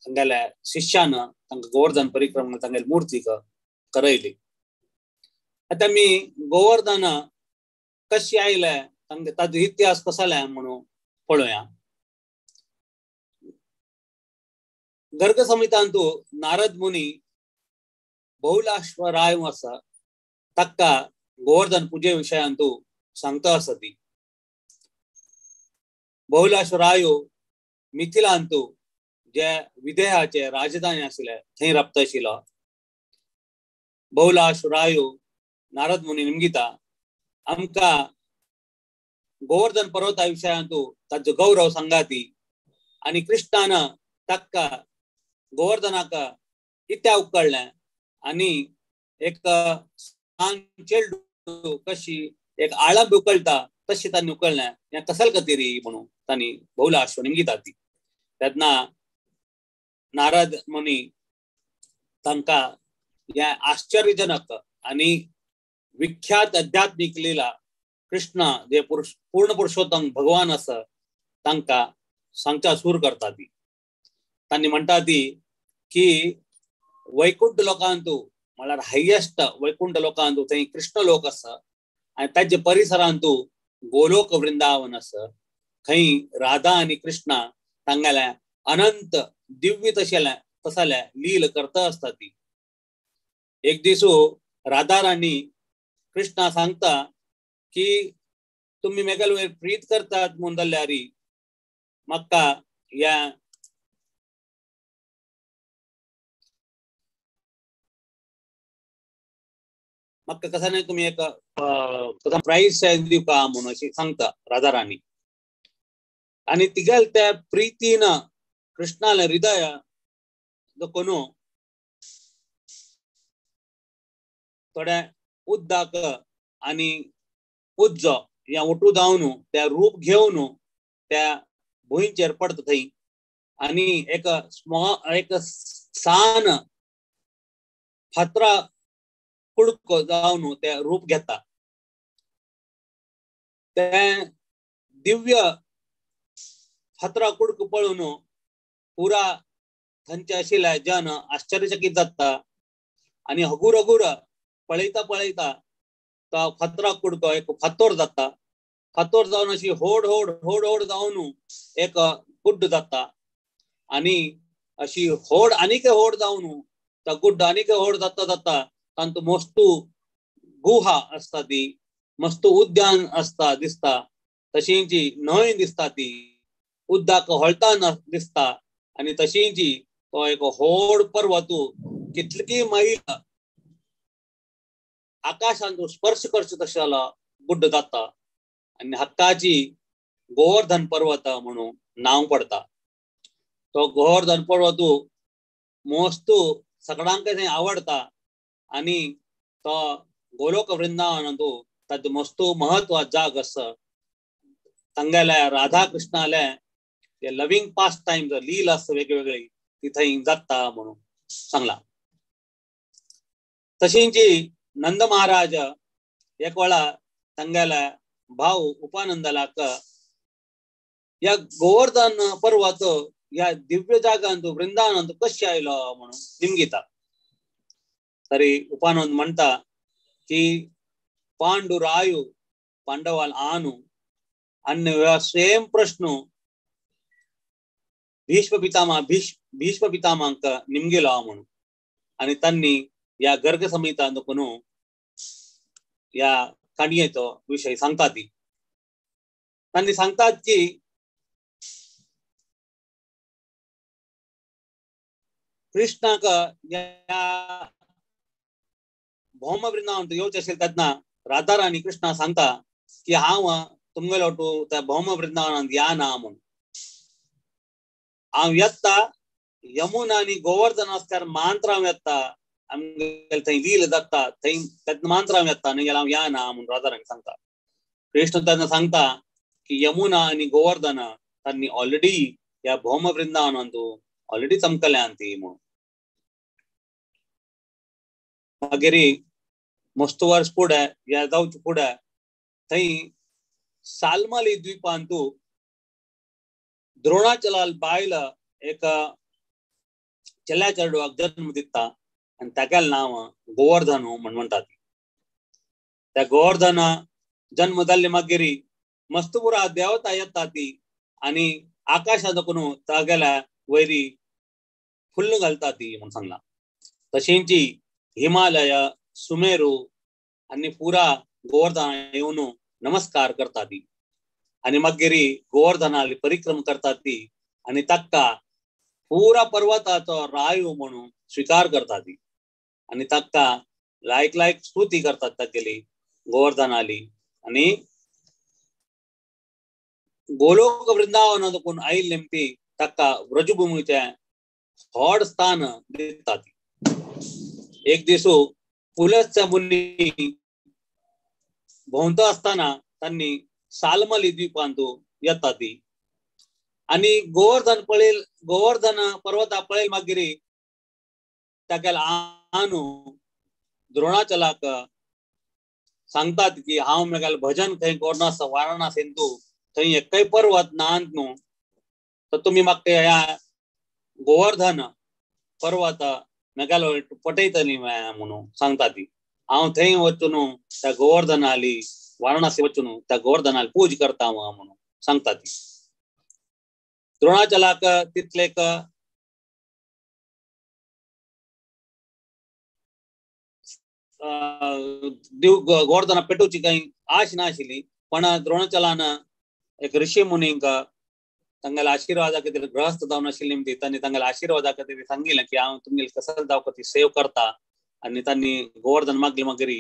तांगेल्या शिष्यान तांकां गोवर्धन परिक्रमा तांगेले मूर्तीक करयली. आतां आमी गोवर्धन कशी आयले, ताजो इतिहास कसो आयला म्हणून पळोवया. गर्ग संहितांतू नारद मुनी बहुलाश्वराय आसा ताका गोवर्धन पुजे विशयांतू सांगता आसा ती. बहुलाश्वरायो मिथिलांतू जे विदेहाचे राजधानी आशिल्ले थंय राबता आशिल्लो. बहुलाश्वरायो नारद मुनी निमगिता आमकां गोवर्धन पर्वता विशयांतू ताजो गौरव सांगाती आनी कृष्णान ताका गोवर्धनाक इत्या उकळ्ळें आनी एक सान चेडू कशी एक आळंब उकळटा तशी तांणी उकळ्ळें, हें कसल खातीर म्हणून तांणी बहुलाश्व निमगिता ती. तेन्ना नारद मुनी तांकां हें आश्चर्यजनक आनी विख्यात आध्यात्मीक लीला कृष्ण जे पुरुष पूर्ण पुरुषोत्तम भगवान आसा तांकां सांगच्या सूर करता ती. तांणी म्हणटा ती की वैकुंठ लोकांतू म्हळ्यार हायेस्ट वैकुंठ लोकांतू थंय कृष्ण लोक आसा आनी ताजे परिसरांतू गोलोक वृंदावन आसा. थंय राधा आनी कृष्णा तांगेल्या अनंत दिव्य तशेल्या तसल्या लील करता आसता ती. एक दिसू राधा राणी कृष्णा सांगता की तुम्ही मेगल वयर प्रीत करतात म्हूण जाल्यार म्हाका ह्या म्हाका कसा नाही तुम्ही एक प्राईज दिवका म्हणून अशी सांगता राधा राणी. आनी तिगेल त्या प्रीतीन कृष्णाले हृदय कोणू थोड्या उद्दाक आनी उज्जो या उठू जावन त्या रूप घेवन त्या भुंयचेर पडटा थंय आनी एक स्मॉल एक सान फातरा कुडको जावन त्या रूप घेता. ते दिव्य फातरा कुडको पळोवन पुरा थंयचे आशिल्ले जन आश्चर्यचकीत जाता आनी हगूर हगूर पळयता पळयता तो फातरा कुडको एक फातोर जाता. फातोर जावन अशी होड होड होड होड जावन एक गुड्ड जाता आनी अशी होड आनीक होड जावन तो गुड्ड आनीक होड जाता जाता तांतू मस्तू गुहा आसता ती मस्तू उद्यान आसता दिसता, तशींची न्हंय दिसता ती उद्दाक होळटा दिसता आनी तशींची तो एक होड पर्वत कितली मैल आकाशांत स्पर्श करचो तशें गुड्ड जाता आनी हक्काची गोवर्धन पर्वत म्हणून नांव पडता. तो गोवर्धन पर्वत मोस्तू सगळ्यांक थंय आवडटा आनी तो गोलोक वृंदावनांतू ताजो मस्तू महत्व जाग आसा. तांगेल्या राधा कृष्णाले ते लव्हिंग पास्ट टायम लील आसता वेगवेगळी ती थंय जाता म्हणून सांगला. तशींची नंद महाराज एक वेळा तांगेल्या भाव उपानंदलाक या गोवर्धन पर्वत या दिव्य जागांत वृंदावनांत कशें आयलो म्हणून निमगिता. तरी उपानंद म्हणटा की पांडुरायु पांडवाल आनु आनी सेम प्रश्न भीष्म पितामह भीष्म पितामहांक निमगिलो म्हणून आनी तांणी ह्या गर्ग संहिता कोणू ह्या काणयेचो विशय सांगता ती. तांणी सांगतात की कृष्णाक ह्या भौम वृंदावन येवचें आशिल्लें तेन्ना राधा राणी कृष्णा सांगता की हांव तुमगेलो टू त्या भौम वृंदावनांत या ना म्हणून हांव येता यमुना आनी गोवर्धन आसल्यार मांत्र हांव येता आमगेले थंय लील जाता थंय तेन्ना मांत्र हांव येता न्ही जाल्यार हांव या ना म्हणून राधा राणी सांगता. कृष्ण तेन्ना सांगता की यमुना आनी गोवर्धन तांणी ऑलरेडी ह्या भौम वृंदावनांत ऑलरेडी चमकल्यान ती म्हणून. मागीर मस्त वर्स फुडें ह्या जावचे फुडें थंय सालमाली द्वीपांतू द्रोणाचलाल बायल एक चेल्या चेडवाक जन्म दिता आनी तागेलें नांव गोवर्धन म्हण म्हणटात. त्या गोवर्धन जन्म जाल्ले मागीर मस्तपुरा देवता येता ती आनी आकाशांत कोण तागेल्या वयरी फुल्ल घालता ती म्हण सांगला. तशेंची हिमालय सुमेरू आनी पुरा गोवर्धना येवन नमस्कार करता ती आनी मागीर गोवर्धनाली परिक्रमा करता ती आनी ताका पुरा पर्वताचो रायू म्हणून स्वीकार करता ती आनी ताका लायक लायक स्तुती करतात तागेली गोवर्धनाली. आनी गोलोक वृंदावनांत कोण आयिल्ले ती ताका व्रजभूमीचें व्हड स्थान दिता ती. एक दिसू पुलस्त्य मुनी भोंवता आसतना तांणी सालमली द्वीपांतू येता ती आनी गोवर्धन पळयल गोवर्धन पर्वता पळयल मागीर तागेल्या आनु द्रोणाचलाक सांगतात की हांव मेगेलें भजन खंय करना वाराणसीन तूं थंय एकय पर्वत ना न्हू तर तुमी म्हाका ह्या गोवर्धन पर्वत मेगालो पटयतली म्हणून सांगता ती. हांव थंय वचून त्या गोवर्धनाली वाराणसी वचून त्या गोवर्धनाली पूज करता म्हणून सांगता ती. द्रोणाचलाक तितलेक गोवर्धना पेटोवची काही आश नाशिल्ली, पण द्रोणाचलान एक ऋषी मुनींक तांगेल्या आशिर्वादा खातीर गृहस्थ जावन आशिल्ली निमती तांणी तांगेल्या आशिर्वादा खातीर सांगिल्लें की हांव तुमगेले कसल जावपा ती सेव करता आनी तांणी गोवर्धन मागले मागीर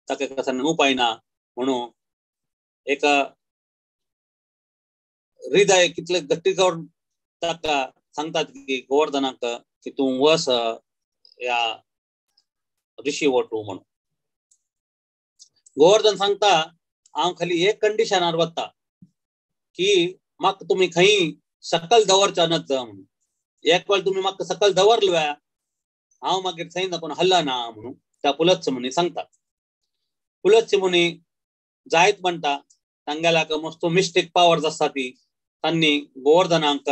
ताका कसो उपाय ना म्हणून एक हृदय कितले गट्टी करून ताका सांगतात की गोवर्धनाक की तूं वस ह्या ऋषी वटू म्हणून. गोवर्धन सांगता हांव खाली एक कंडिशनार वता की म्हाका तुमी खंय सकल दवरच्या नज म्हणून. एक वेळ तुमी म्हाका सकल दवरले हांव मागीर थंय कोण हल्ला ना म्हणून त्या पुलत्स मुनी सांगतात. पुलत्स मुनी जायत म्हणटा तांगेल्याक मस्त मिस्टीक पावर्स आसता ती तांणी गोवर्धनाक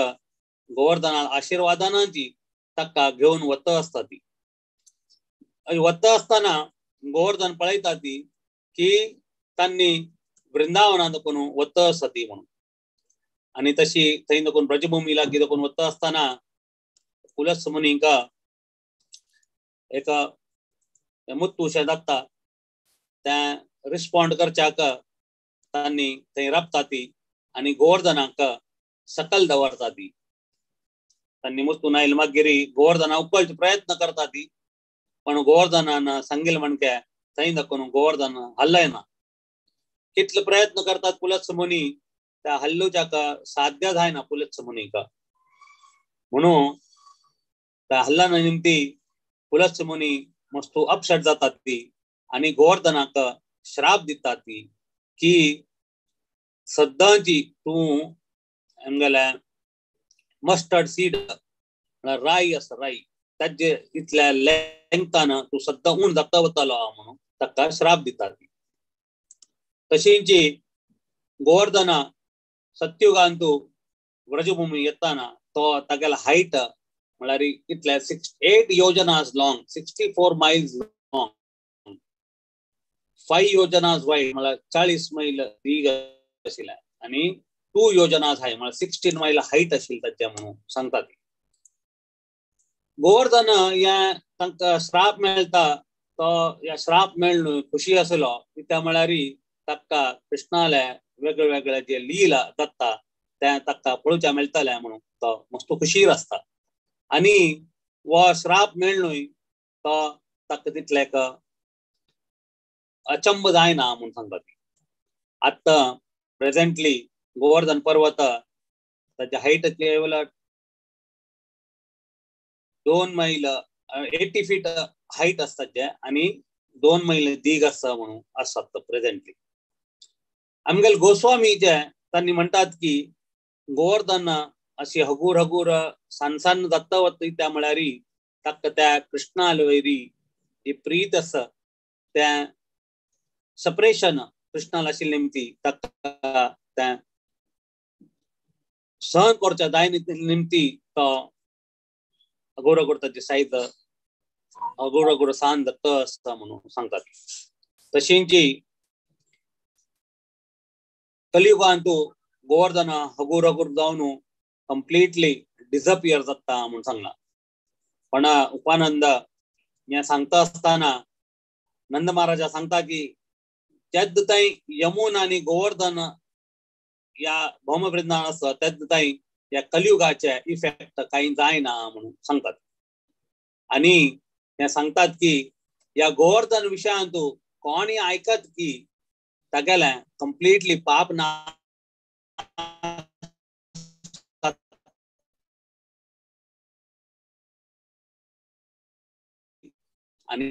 गोवर्धना आशिर्वादानाची ताका घेवन वता आसता ती. वता आसतना गोवर्धन पळयता ती की तांणी वृंदावनांत कोण वता आसता ती म्हणून. आनी तशी थंय कोण ब्रजभूमी लागीं कोण वता आसतना पुलत्स मुनींक एक मुत्तुशें जाता तें रिस्पोंड करच्याक तांणी थंय राबता ती आनी गोवर्धनाक सकल दवरता ती. तांणी मुत्तू आयल मागीर गोवर्धना उखलचे प्रयत्न करता ती, पण गोवर्धनान सांगिल्लें म्हणके थंय दाखोवन गोवर्धन हल्लयना. कितले प्रयत्न करतात पुलत्स मुनी त्या हल्लूच्याक साध्य जायना पुलत्स मुनीक. म्हणून त्या हल्ला निमती पुलत्स मुनी मस्त अपसेट जातात ती आनी गोवर्धनाक श्राप दितात ती की सद्दांची तूं आमगेल्या मस्टर्ड सीड म्हळ्यार राई आसा राई ताजे इतल्या लेंगतान तूं सद्दां उण जाता वतालो म्हणून ताका श्राप दितात ती. तशींची गोवर्धना सत्युगांतू व्रजभूमी येताना तो तागेलो हायट म्हळ्यार कितले 8 योजनास लॉंग, 64 मायल्स लॉंग, 5 योजनास वायड म्हळ्यार 40 मैल दीग आशिल्लें आनी 2 योजनास हाय म्हळ्यार 16 मैल हायट आशिल्ली ताचे म्हणून सांगता ती. गोवर्धन हे तांकां श्राप मेळटा तो ह्या श्राप मेळून खुशी आसलो कित्याक म्हळ्यार ताका कृष्णाले वेगळे वेगळे जे लीला जाता ते ताका पळोवच्या मेळटले म्हणून तो मस्त खुशीर आसता. आनी हो श्राप मेळ्ळूय तो ताका तितले अचंब जायना म्हणून सांगता ती. आतां प्रेझेंटली गोवर्धन पर्वत ताचे हायट केवल 2 मैल 80 फीट हायट आसता ते आनी 2 मैल दीग आसा म्हणून आसात प्रेझेंटली. आमगेले गोस्वामी जे तांणी म्हणटात की गोवर्धन अशी हगूर हगूर सान जाता वता त्या म्हळ्यार ताका त्या कृष्णाले वयरी जी प्रीत आसा त्या सपरेशन कृष्णाला आशिल्ली निमती ताका त्या सहन करच्या जाय निमती तो हगूर हगूर ताची सायज हगूर हगूर सान जाता आसता म्हणून सांगतात. तशींची कलियुगांतू गोवर्धन हगूर हगूर जावन कंप्लिटली डिसअपियर जाता म्हणून सांगला. पण उपानंद हे सांगता आसतना नंद महाराजा सांगता की जेद्द थंय यमुना आनी गोवर्धन ह्या भौमवृंदावन आसा तेद्द थंय ह्या कलियुगाचे इफेक्ट कांय जायना म्हणून सांगतात. आनी हे सांगतात की ह्या गोवर्धन विशयांत कोणी आयकत की तागेलें कंप्लिटली पाप ना आनी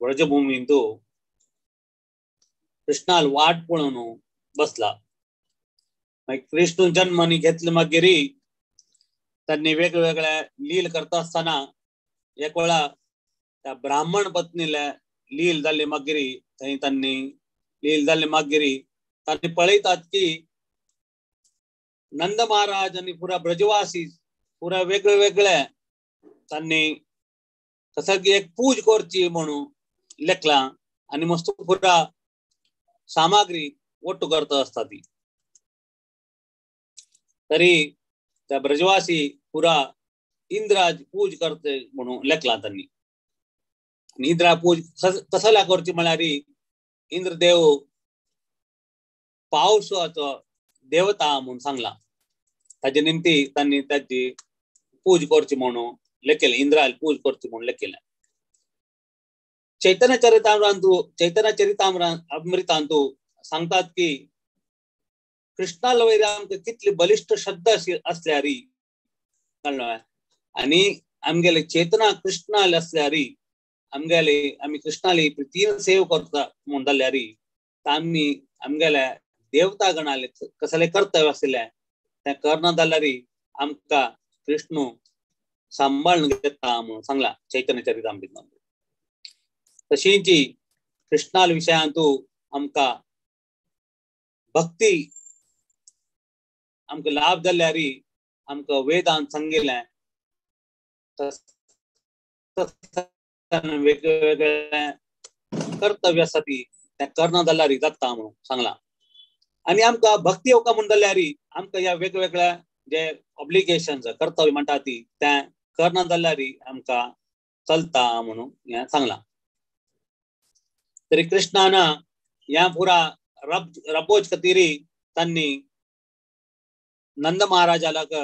व्रजभूमींतू कृष्णाल वाट पळोवन बसला. मागीर कृष्ण जन्मानी घेतले मागीर त्यांनी वेगवेगळ्या लील करता आसतना एक वेळा त्या ब्राह्मण पत्नीला लील जाल्ली मागीर थंय तांणी लील जाल्ली मागीर तांणी पळयतात की नंद महाराज आनी पुरा ब्रजवासी पुरा वेगळे वेगळे तांणी कसं की एक पूज करची म्हणून लेखला आणि मस्त पुरा सामग्री ಒಟ್ಟು करता असता ती. तरी त्या ब्रजवासी पुरा इंद्राज पूज करते म्हणून लेखला त्यांनी. आणि इंद्रा पूज कसला करची म्हळ्यार इंद्रदेव पावसाचो देवता म्हणून सांगला. ताजे निमती त्यांनी त्याची पूज करची म्हणून लेखेले, इंद्राल पूज करची म्हणून लेखेले. चैतन्य चरितामृतांतु चैतन्य चरितामृतांतु सांगतात की कृष्णाला वयर आमकां कितली बलिष्ठ श्रद्धा असल्यारी कळ्ळें आनी आमगेले चेतना कृष्णाले असल्यारी आमगेले आमी कृष्णाली प्रितीन सेव करता म्हूण जाल्यारी आमी आमगेल्या देवता गणाले कसले कर्तव्य आशिल्लें तें करना जाल्यारी आमकां कृष्ण सांबाळून घेता म्हणून सांगला चैतन्य चरितामृतांत. तशींच कृष्णाल विशयांतु आमकां भक्ती आमकां लाभ जाल्यारी आमकां वेदांत सांगिल्लें वेगवेगळे कर्तव्य आसा ती तें करना जाल्यारी जाता म्हणून सांगलां. आनी आमकां भक्ती येवका म्हूण जाल्यारी आमकां ह्या वेगवेगळ्या जे ऑब्लिगेशन्स कर्तव्य म्हणटा ती तें करना जाल्यारी आमकां चलता म्हणून हें सांगलां. तरी कृष्णान ह्या पुरा रबोज खातीर तांणी नंद महाराजाक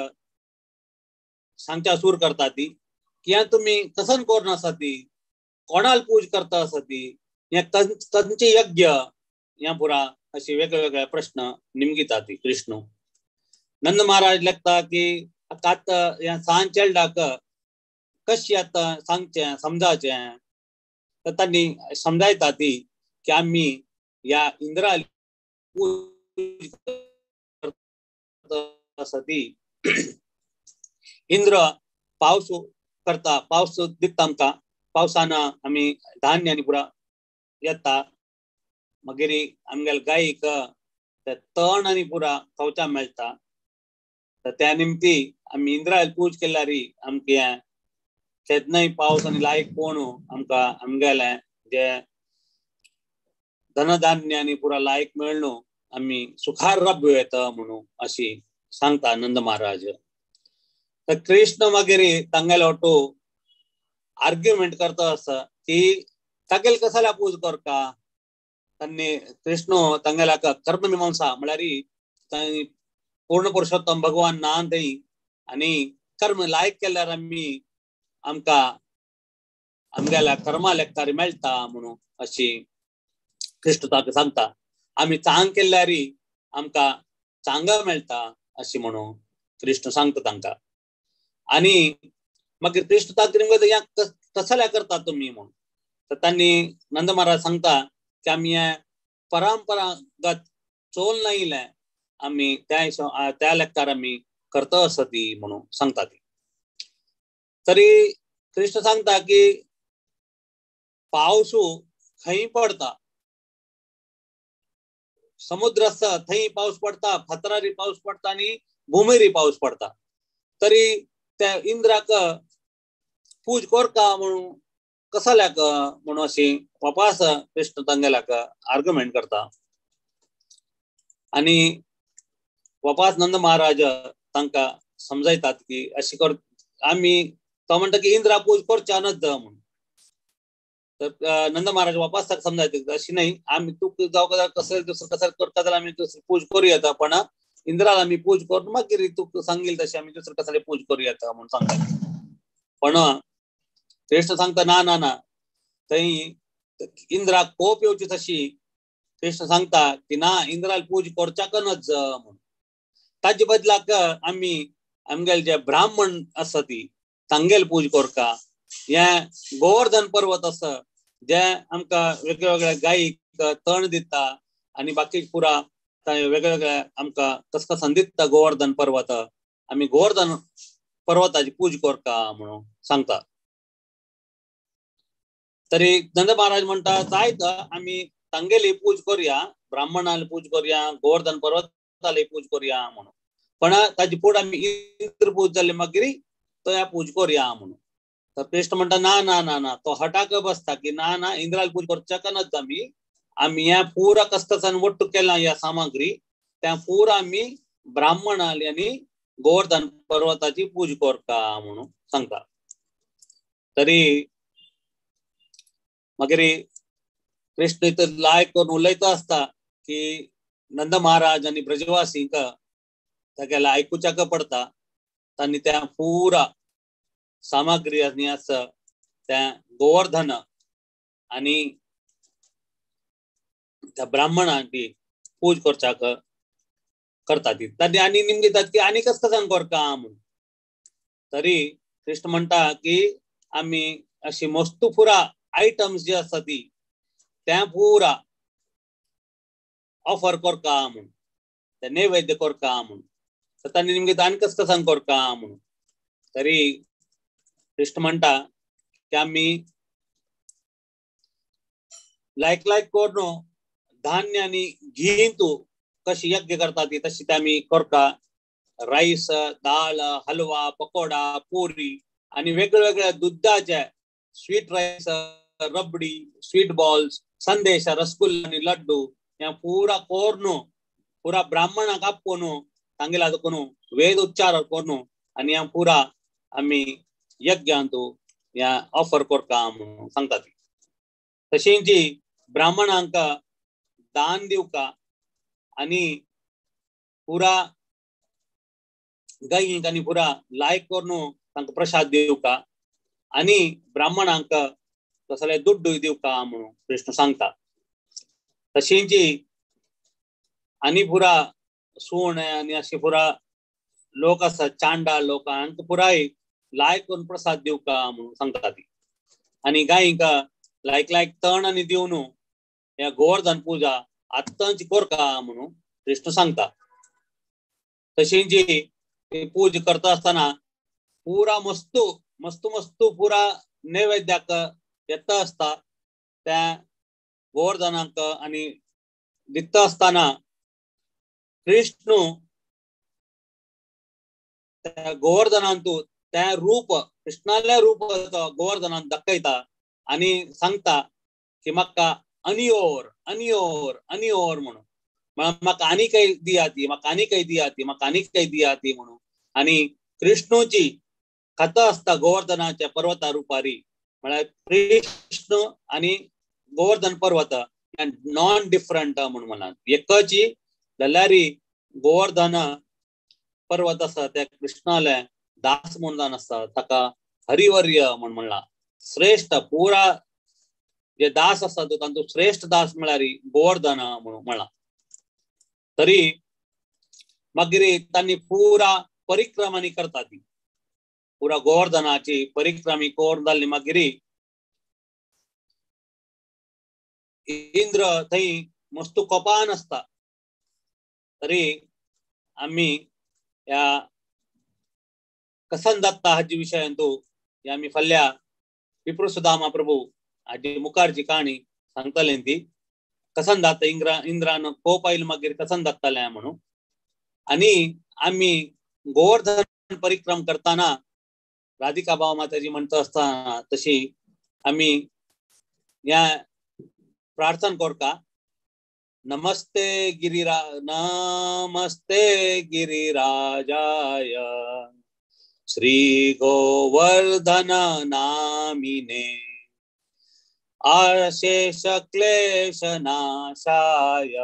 सांगच्या सूर करता ती की ह्या तुमी कसन करून आसा ती कोणाल पूज करता आसा ती ह्या कंचे यज्ञ ह्या पुरा अशी वेगवेगळे प्रश्न निमगिता ती कृष्ण. नंद महाराज लागता की आतां ह्या सान चेडलाक कशी आतां सांगचें समजाचें तर तांणी समजायता ती की आमी ह्या इंद्राली पूज करता आसा ती इंद्र पावस करता पावस दिता आमकां पावसान आमी धान्य आनी पुरा येता मागीर आमगेले गायीक तण आनी पुरा खावच्या मेळटा. तर त्या निमती आमी इंद्रायल पूज केल्यारी आमकां केन्नाय पावस आनी लायक कोण आमकां आमगेले जे धनधान्य आनी पुरा लायक मेळ्ळो आमी सुखार रब्य येता म्हणून अशी सांगता नंद महाराज. तर कृष्ण मागीर तांगेलो ऑटो आर्ग्युमेंट करता आसा की तागेल कसाला पूज करता तांणी कृष्ण तांगेल्याक कर्ममीमांसा म्हळ्यार तांणी पूर्ण पुरुषोत्तम भगवान ना थंय आनी कर्म लायक केल्यार आमी आमकां आमगेल्या कर्मा लेखतारी मेळटा म्हणून अशी कृष्ण ताका सांगता. आमी चांग केल्यारी आमकां चांगा मेळटा अशी म्हणून कृष्ण सांगता तांकां. आनी मागीर कृष्ण ताका ह्या कसल्या करता तुमी म्हणून तर तांणी नंद महाराज सांगता की आमी हें परंपरागत चोल नायिल्लें आमी त्या त्या लेखार आमी करता आसा ती म्हणून सांगता ती. तरी कृष्ण सांगता की पावसू खंय पडता समुद्र आसा थंय पावस पडता फातरारी पावस पडता आनी भुमीरी पावस पडता. तरी त्या इंद्राक पूज करता म्हणून कसल्याक म्हणून अशी वापास कृष्ण तांगेल्याक आर्ग्युमेंट करता. आनी वापास नंद महाराज तांकां समजायतात की अशी कर आमी तो म्हणटा की इंद्रा पूज करच्या नज म्हणून. तर नंद महाराज वापास ताका समजायतात अशी न्हय आमी तूं जावं कसले दुसरें कसले करता जाल्यार आमी दुसरी पूज करूं येता पण इंद्राला आमी पूज करून मागीर तूं सांगील तशें आमी दुसरें कसले पूज करूं येता म्हणून सांगता. पण कृष्ण सांगता ना ना ना थंय इंद्राक कोप येवची तशी कृष्ण सांगता की ना इंद्राल पूज करच्याक नज म्हणून. ताजे बदलाक आमी आमगेले जे ब्राह्मण आसा ती तांगेल पूज करता. हें गोवर्धन पर्वत आसा जे आमकां वेगवेगळ्या गायीक तण दिता आनी बाकी पुरा वेगवेगळ्या आमकां कसकसान दिता गोवर्धन पर्वत आमी गोवर्धन पर्वताची पूज करता म्हणून सांगता. तरी नंद महाराज म्हणटा जायत आमी तांगेली पूज करूया ब्राह्मणाली पूज करूया गोवर्धन पर्वताली पूज करूया म्हणून पण ताजी फुडें आमी इंद्र पूज जाली मागीर तो पूज करूया म्हणून. तर कृष्ण म्हणटा ना ना ना ना, तो हटाक बसता की ना ना इंद्राल पूज करच्याक नज आमी आमी ह्या पुरा कस्तसान वट्टू केला ह्या सामग्री त्या पुरा आमी ब्राह्मण आनी गोवर्धन पर्वताची पूज करता म्हणून सांगता. तरी मागीर कृष्ण इथं लायक करून उलयता आसता की नंद महाराज आनी ब्रजवासींक तागेल्या आयकुच्याक पडता. तांणी त्या पुरा सामग्री आनी आसा त्या गोवर्धन आनी त्या ब्राह्मणांची पूज करच्याक करता ती. तांणी आनी निमगितात की आनी कस कसान करता म्हणून. तरी कृष्ण म्हणटा की आमी अशी मस्तू पुरा आयटम्स जे आसा ती त्या पुरा ऑफर करता म्हणून, ते नैवेद्य करता म्हणून. तर तांणी निमगितात आनी कस कसान करता म्हणून. तरी कृष्ण म्हणटा की आमी लायक लायक करून धान्य आनी घी तू कशी यज्ञ करता ती तशी ते आमी करता. राईस, दाल, हलवा, पकोडा, पुरी आनी वेगळ्या दुधाचे sweet rice, rabri, sweet balls, sandesh, rasgulla आनी लड्डू ह्या पुरा करून पुरा ब्राह्मणाक आपोवन तांगेला करून वेद उच्चार करून आनी ह्या पुरा आमी यज्ञांतू ह्या ऑफर करता म्हणून सांगता ती. तशेंच ब्राह्मणांक दान दिवका आनी पुरा गायींक आनी पुरा लायक करून तांकां प्रसाद दिवका आनी ब्राह्मणांक तसले दुड्डूय दिवका म्हणून कृष्ण सांगता. तशेंच आनी पुरा सूण आनी अशे पुरा लोक आसा चांडाळ लोक हांकां पुराय लायक करून प्रसाद दिवका म्हणून सांगता ती. आनी गायींक लायक लायक तण आनी दिवन ह्या गोवर्धन पूजा आत्तांची करता म्हणून कृष्ण सांगता. तशेंच पूज करता आसतना पुरा मस्तू मस्तू मस्तू पुरा नैवेद्याक येता आसता त्या गोवर्धनाक आनी दिता आसतना कृष्ण त्या गोवर्धनांतू त्या रूप कृष्णाले रूप गोवर्धनान दाखयता आनी सांगता की म्हाका अनियोर अनियोर अनियोर म्हणून, म्हळ्यार म्हाका आनी काही दिया ती, म्हाका आनी काही दिया ती, म्हाका आनी काही दिया ती म्हणून. आनी कृष्णूची कथा आसता गोवर्धनाच्या पर्वता रुपारी, म्हळ्यार कृष्ण आनी गोवर्धन पर्वत नॉन डिफरंट म्हणून म्हणला एकची जाल्यार गोवर्धन पर्वत आसा त्या कृष्णाले दास म्हणून जावन आसता ताका हरिवर्य म्हण म्हणला. श्रेष्ठ पुरा जे दास आसा तो तांचो श्रेष्ठ दास म्हळ्यार गोवर्धन म्हणून म्हणला. तरी मागीर तांणी पुरा परिक्रमानी करता ती पुरा गोवर्धनाची परिक्रमी करून जाल्ली. मागीर इंद्र थंय मस्तू कोपान आसता. तरी आमी ह्या कसन जाता हाजी विशयान तो आमी फाल्यां विप्र सुदामा प्रभु हाजी मुखारची काणी सांगतले ती कसन जाता इंद्रान कोप आयल मागीर कसन जाताले म्हणून. आनी आमी गोवर्धन परिक्रम करताना राधिका भाव माताजी म्हणता आसतना तशी आमी ह्या प्रार्थना करता. नमस्ते गिरिरा नमस्ते गिरिराजाय श्री गोवर्धन नामिने आशेष क्लेश नाशाय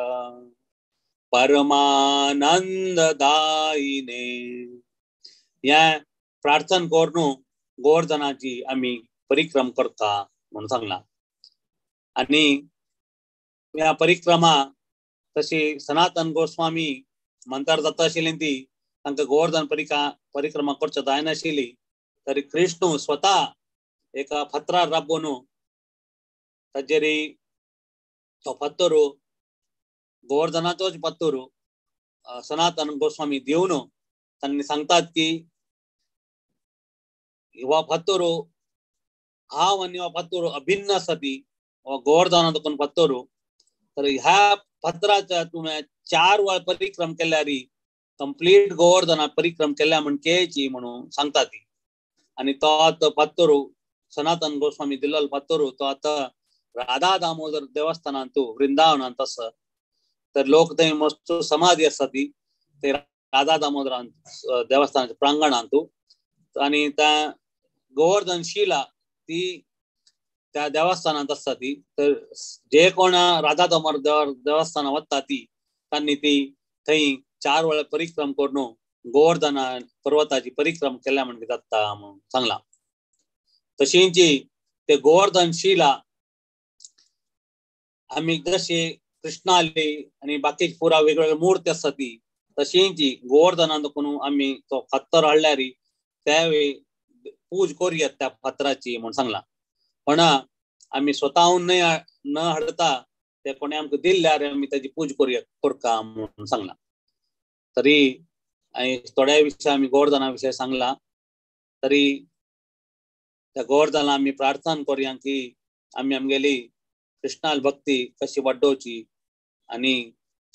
परमानंद दायिने. ह्या प्रार्थना करून गोवर्धनाची आमी परिक्रम करता म्हणून सांगला. आनी ह्या परिक्रमा तशी सनातन गोस्वामी मंत्रार जाता आशिल्ली ती तांकां गोवर्धन परिक्रमा करच्या जायनाशिल्ली. तरी कृष्ण स्वता एका फातरार राबोवन ताजेर तो फातर गोवर्धनाचोच फातर सनातन गोस्वामी दिवन तांणी सांगतात की हो फातर हांव आनी हो फातर अभिन्न आसा ती हो गोवर्धनाचो कोण फातर. तर ह्या फातराच्या तुवें 4 वेळ परिक्रम केल्यार कंप्लीट गोवर्धना परिक्रम केल्या म्हण केची म्हणून सांगता ती. आनी तो फातर सनातन गोस्वामी दिल्लो फातर तो आतां राधा दामोदर देवस्थानांतू वृंदावनांत आसा. तर लोक थंय मस्त समाधी आसा ती ते राधा दामोदर देवस्थानाच्या प्रांगणांतू. आनी त्या गोवर्धन शिला ती त्या देवस्थानांत आसता ती. तर जे कोण राधा दामोदर देवस्थानात वता ती तांणी ती थंय 4 वेळा परिक्रम करून गोवर्धन पर्वताची परिक्रम केल्या म्हणजे जाता म्हणून सांगला. तशींच ते गोवर्धन शिला आमी जशे कृष्णाली आनी बाकीचे पुरा वेगवेगळे मूर्ती आसा ती तशींच गोवर्धनांत करून आमी तो फातर हाडल्यार त्यावेळी पूज करूया त्या फातराची म्हणून सांगला. पण आमी स्वताहून न हाडता ते कोणी आमकां दिल्यार आमी ताची पूज करूया करका म्हणून सांगला. तरी आनी थोड्या विशय आमी गोवर्धना विशय सांगला. तरी त्या गोवर्धना आमी प्रार्थना करूया की आमी आमगेली कृष्णाल भक्ती कशी वाडोवची आनी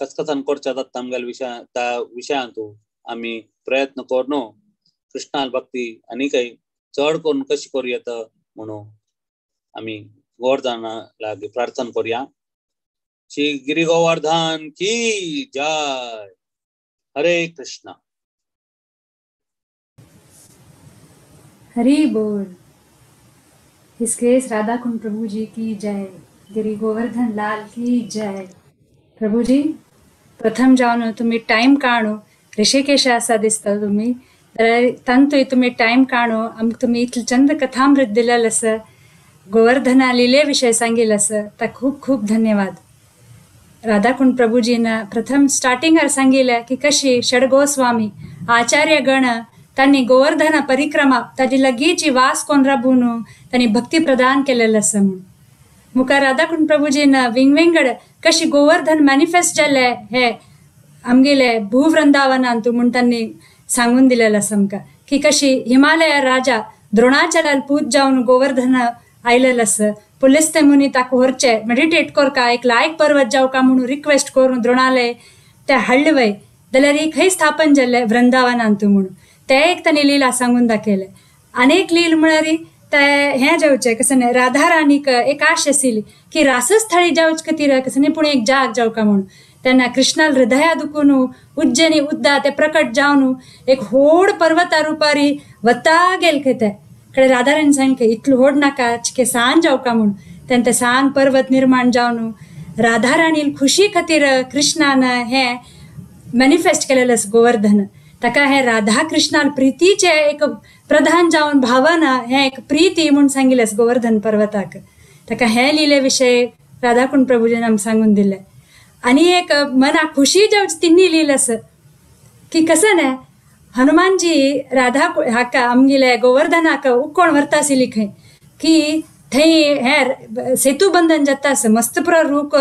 कसकसान करच्या जाता आमगेल्या विशया त्या विशयांतू आमी प्रयत्न करून कृष्णाल भक्ती आनी काही चड करून कशी करूं येता म्हणून आमी गोवर्धना लागीं प्रार्थना करूया. श्री गिरी गोवर्धन की जय. हरे कृष्णा. हरि बोल. His grace Radha कुंड प्रभु जी की जय. गिरी गोवर्धन लाल की जय. प्रभुजी प्रथम जावन तुम्ही टाइम काणू ऋषिकेश आसा दिसता तुम्ही तर तांतूय तुम्ही टाइम काणू आमकां तुम्ही इतलें चंद कथामृत दिलेलें आसा, गोवर्धना लिले विशय सांगिल्लो आसा, ता खूब खूब धन्यवाद. राधाकुंड प्रभुजीन प्रथम स्टार्टिंगार सांगिल्लें की कशी षडगोस्वामी आचार्य गण तांणी गोवर्धना परिक्रमा ताजी लगीची वास कोण राबून तांणी भक्ती प्रदान केलेलें आसा म्हणून. मुखार राधाकुंड प्रभुजीन विंगविंगड कशी गोवर्धन मॅनिफेस्ट जाले हे आमगेले भूवृंदावनांतू म्हूण तांणी सांगून दिलेलें आसा आमकां की कशी हिमालया राजा द्रोणाचलाल पूज जावन गोवर्धन आयलेलें आसा. पुलिस्ते मुनी ताका व्हरचे मेडिटेट करका एक लायक पर्वत जावका म्हणून रिक्वेस्ट करून द्रोणालय ते हाडले वय जाल्यार खंय स्थापन जाल्लें वृंदावनांतू म्हणून ते एक तांणी लीला सांगून दाखयलें. आनी एक लील म्हळ्यार ते हें जावचें कसं न्ही राधा राणीक एक आश आशिल्ली की रासस्थळी जावचे खातीर कसं न्ही पूण एक जाग जावका म्हणून तेन्ना कृष्णाल हृदया दुखून उज्जैनी उद्दा ते प्रकट जावन एक व्हड पर्वता रुपारी वता गेल खंय ते कडे राधा राणी सांगलें इतलो व्हड नाका चिके सान जावका म्हणून तेन्ना ते सान पर्वत निर्माण जावन राधा राणी खुशी खातीर कृष्णान हें मॅनिफेस्ट केलेलें आसा गोवर्धन. ताका हें राधा कृष्णाल प्रितीचें एक प्रधान जावन भावना हें एक प्रिती म्हूण सांगिल्लें आसा गोवर्धन पर्वताक. ताका हें लिले विशय राधाकुंड प्रभुजीन आमकां सांगून दिलें. आनी एक मनाक खुशी जावची तिन्ही लील आसा की कसं न्ही हनुमानजी राधा हाका आमगेले गोवर्धनाक उक्कोण व्हरता आशिल्ली खंय की थंय हें सेतू बंधन जाता आसा मस्त पुरो रूख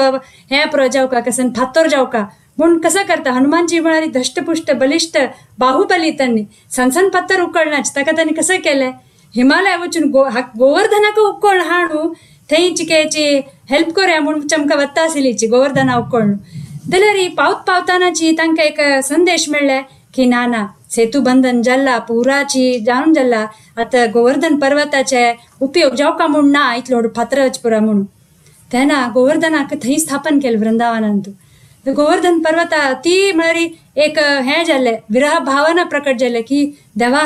हें पुरो जावका कसं फातर जावका म्हूण कसं करता हनुमानजी म्हळ्यार धष्टपुष्ट बलिष्ठ बाहुबली तांणी सान फातर उकळनाच ताका तांणी कसं केलें हिमालय वचून गोवर्धनाक उक्कोण हाडून थंय चिकेची हेल्प करूया म्हूण चमकां वता आशिल्लीची गोवर्धना उक्कोण जाल्यार पावत पावतानाची तांकां एक संदेश मेळ्ळे की ना ना सेतू बंधन जाल्ला पुराची जावन जाल्ला आतां गोवर्धन पर्वताचे उपयोग जावका म्हूण ना इतलो व्हड फातराच पुरा म्हणून तेन्ना गोवर्धनाक थंय स्थापन केलें वृंदावनांतू. गोवर्धन पर्वता ती म्हळ्यार एक हें जालें विरह भावना प्रकट जालें की देवा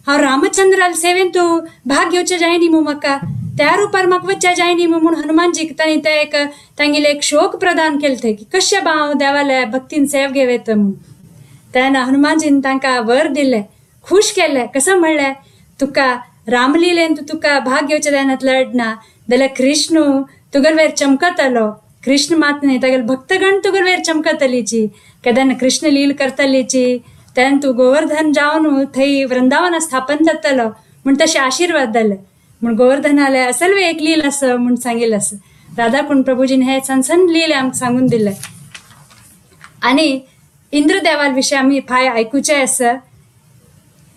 हांव रामचंद्राल सेवेन तूं भाग घेवचें जाय न्ही मू म्हाका त्या रुपार म्हाका वचचें जाय न्ही म्हूण हनुमानजीक तांणी ते एक तांगेलें एक शोक प्रदान केलें थंय की कशें बा हांव देवाले भक्तीन सेव घेवं म्हणून. तेन्ना हनुमानजीन तांकां वर दिलें खूश केलें कसं म्हणलें तुका रामलीलेन तूं तुका भाग घेवचें जायना लडना जाल्यार कृष्ण तुगेले वयर चमकतलो कृष्ण मात न्ही तागेले भक्तगण तुगेले वयर चमकतलीची केन्ना कृष्ण लील करतलीची तेन्ना तूं गोवर्धन जावन थंय वृंदावन स्थापन जातलो म्हूण तशें आशिर्वाद जाले म्हूण गोवर्धनाले असलवे एक लील आसा म्हूण सांगिल्लें आसा. राधाकुंड प्रभुजीन हे सन सन लील आमकां सांगून दिलें. आनी इंद्रदेवाल विशय आमी फाय आयकुचें आसा.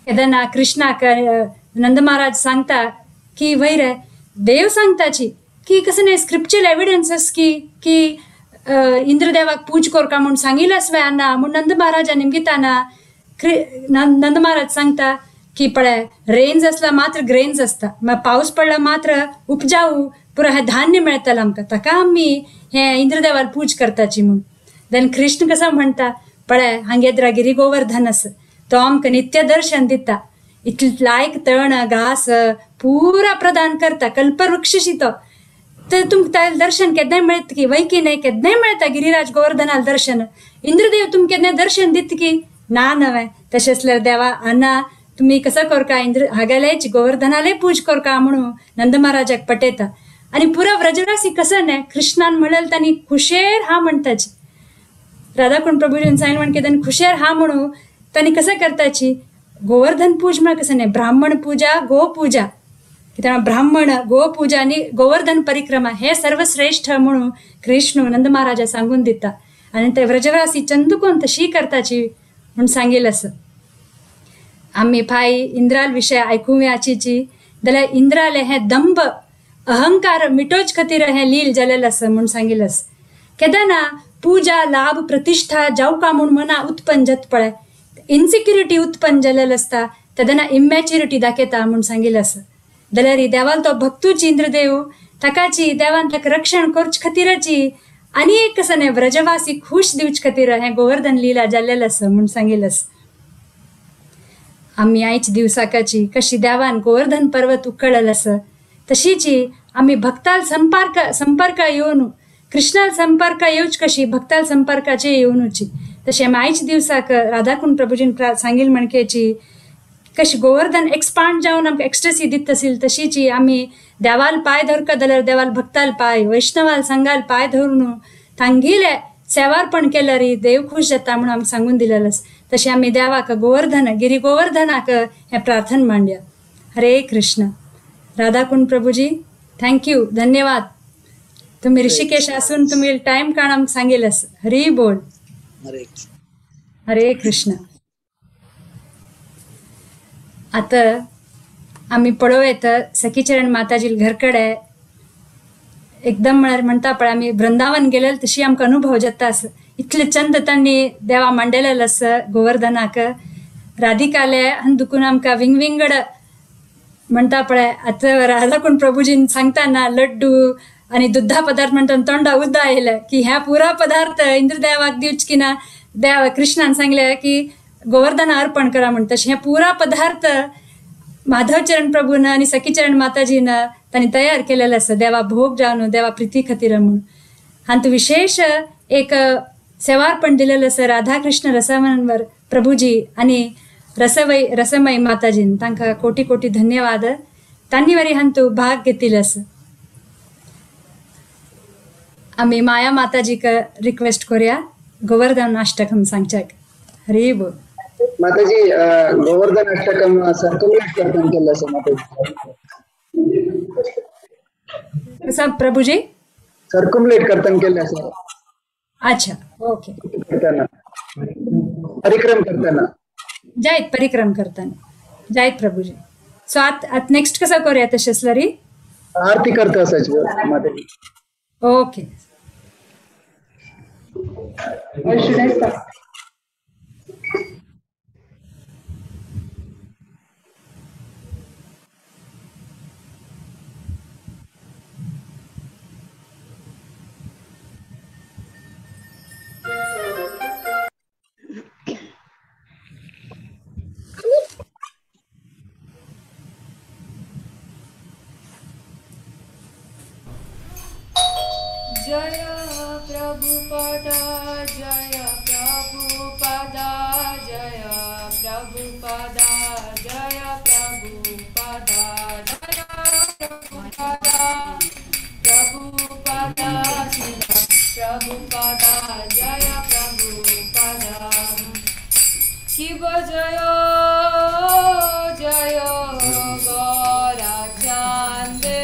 केन्ना कृष्णाक नंद महाराज सांगता की वयर देव सांगताची की कसं न्ही स्क्रिप्चरल एविडन्सीस की की इंद्रदेवाक पूज करका म्हूण सांगिल्लें आसवे ना म्हूण नंद महाराजा निमगिताना नंद महाराज सांगता की पळय रेन्ज आसला मात्र ग्रेन्स आसता, मागीर पावस पडला मात्र उपजाऊ पुरा हें धान्य मेळटलें आमकां, ताका आमी हें इंद्रदेवार पूज करताची म्हूण. देन कृष्ण कसो म्हणटा पळय हांगेद्रा गिरी गोवर्धन आसा तो आमकां नित्य दर्शन दिता, इतले लायक तण घास पुरा प्रदान करता, कल्पवृक्षशी तो. तर तुमकां दर्शन केन्नाय मेळत की वय की न्हय, केन्नाय मेळटा गिरिराज गोवर्धनाल दर्शन. इंद्रदेव तुमकां केन्नाय दर्शन दित की ना नवें. तशें आसल्यार देवा आना तुमी कसो करका इंद्र हागेलेच गोवर्धनाले पूज करका म्हणून नंद महाराजाक पटयता. आनी पुरा व्रजवासी कसं न्हय कृष्णान म्हणलें तांणी खुशेर हा म्हणटाची. राधाकुंड प्रभुजीन सांगलें म्हण तांणी खुशेर हा म्हणून तांणी कसं करताची गोवर्धन पूज म्हळ्यार कसं न्हय ब्राह्मण पूजा गोपूजा, कित्याक ब्राह्मण गोपूजा आनी गोवर्धन परिक्रमा हे सर्वश्रेष्ठ म्हणून कृष्ण नंद महाराजा सांगून दिता. आनी ते व्रजवासी चंदुकोन तशी करताची म्हूण सांगेल आसा. आमी फाय इंद्राल विशय आयकुयाचीची जाल्यार इंद्राले हें दंभ अहंकार मिटोच खातीर हें लील जालेलें आसा म्हूण सांगिल्लें आसा. केदना पूजा लाभ प्रतिष्ठा जावका म्हूण मना उत्पन्न जाता पळय, इनसिक्युरिटी उत्पन्न जालेलें आसता तेन्ना इमॅच्युरिटी दाखयता म्हूण सांगिल्लें आसा. जाल्यार देवान तो भक्तूची इंद्रदेव ताकाची देवान ताका रक्षण करचे खातीराची आनी एक कसं न्हय व्रजवासी खूश दिवचे खातीर हें गोवर्धन लीला जाल्लेलें आसा म्हूण सांगिल्लें आसा. आमी आयच्या दिवसाकाची कशी देवान गोवर्धन पर्वत उकळलें आसा तशीची आमी भक्ताल संपर्क संपर्क येवन कृष्णाल संपर्क येवच कशी भक्ताल संपर्काचे येवनुची. तशें आमी आयच्या दिवसाक राधाकुंड प्रभुजीन सांगील म्हणकेची कशी गोवर्धन एक्सपांड जावन आमकां एक्स्ट्रसी दित असेल तशीची आमी देवाल पाय धरका जाल्यार देवाल भक्ताल पाय वैष्णवाल संघाल पाय धरून तांगेले सेवार्पण केल्यार देव खूश जाता म्हणून आमकां सांगून दिलेलें आसा. तशें आमी देवाक गोवर्धन गिरी गोवर्धनाक हें प्रार्थना मांडया. हरे कृष्ण. राधाकुंड प्रभुजी thank you, धन्यवाद. तुम्ही ऋषिकेश असून तुम्ही टाइम काढून आमकां सांगिल्लें आसा. हरी बोल. हरे कृष्ण. आतां आमी पळोवं येता सखीचरण माताजी घरकडे एकदम म्हळ्यार म्हणटा पळय आमी वृंदावन गेले तशी आमकां अनुभव जाता आसा. इतले चंद तांणी देवा मांडलेलें आसा गोवर्धनाक राधिकाले आनी दुखून आमकां विंगविंगड म्हणटा पळय. आतां राधाकुंड प्रभुजीन सांगतना लड्डू आनी दुद्धा पदार्थ म्हणटा तोंडा उद्दा आयलें की ह्या पुरा पदार्थ इंद्रदेवाक दिवच की ना देव कृष्णान सांगलें की गोवर्धना अर्पण करा म्हण. तशें हे पुरा पदार्थ माधवचरण प्रभून आनी सखीचरण माताजीन तांणी तयार केलेलें आसा देवा भोग जावन देवा प्रिती खातीर म्हूण. हातूंत विशेष एक सेवार्पण दिलेलें आसा राधाकृष्ण रसमनवर प्रभुजी आनी रसवय रसमय माताजीन तांकां कोटी कोटी धन्यवाद. तांणी वरी हातूंत भाग घेतिल्लो आसा. आमी माया माताजीक रिक्वेस्ट करूया गोवर्धन अष्टकम सांगच्याक. हरी बोल. माताजी गोवर्धन अष्टकम सर्कम्युलेट करताना केलं असं माताजी. प्रभुजी सर्कम्युलेट करताना केलं असं. अच्छा ओके. करताना परिक्रम करताना जायत परिक्रम करताना जायत प्रभुजी. सो आत आत नेक्स्ट कसं करूया तशें आसल्यार आरती करता असायची माताजी. ओके. जय प्रभुपदा जय प्रभुपदा जय प्रभुपदा जय प्रभुपदा जय प्रभुपदा प्रभुपदा प्रभुपदा जय प्रभुपदा शिव जय जय गौरा चांदे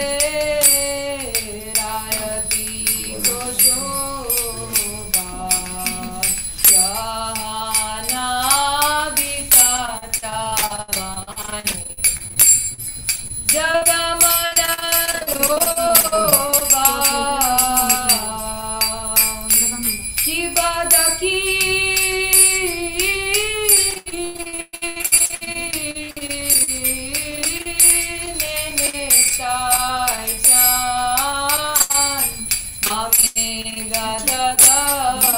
स्वामी गदाधर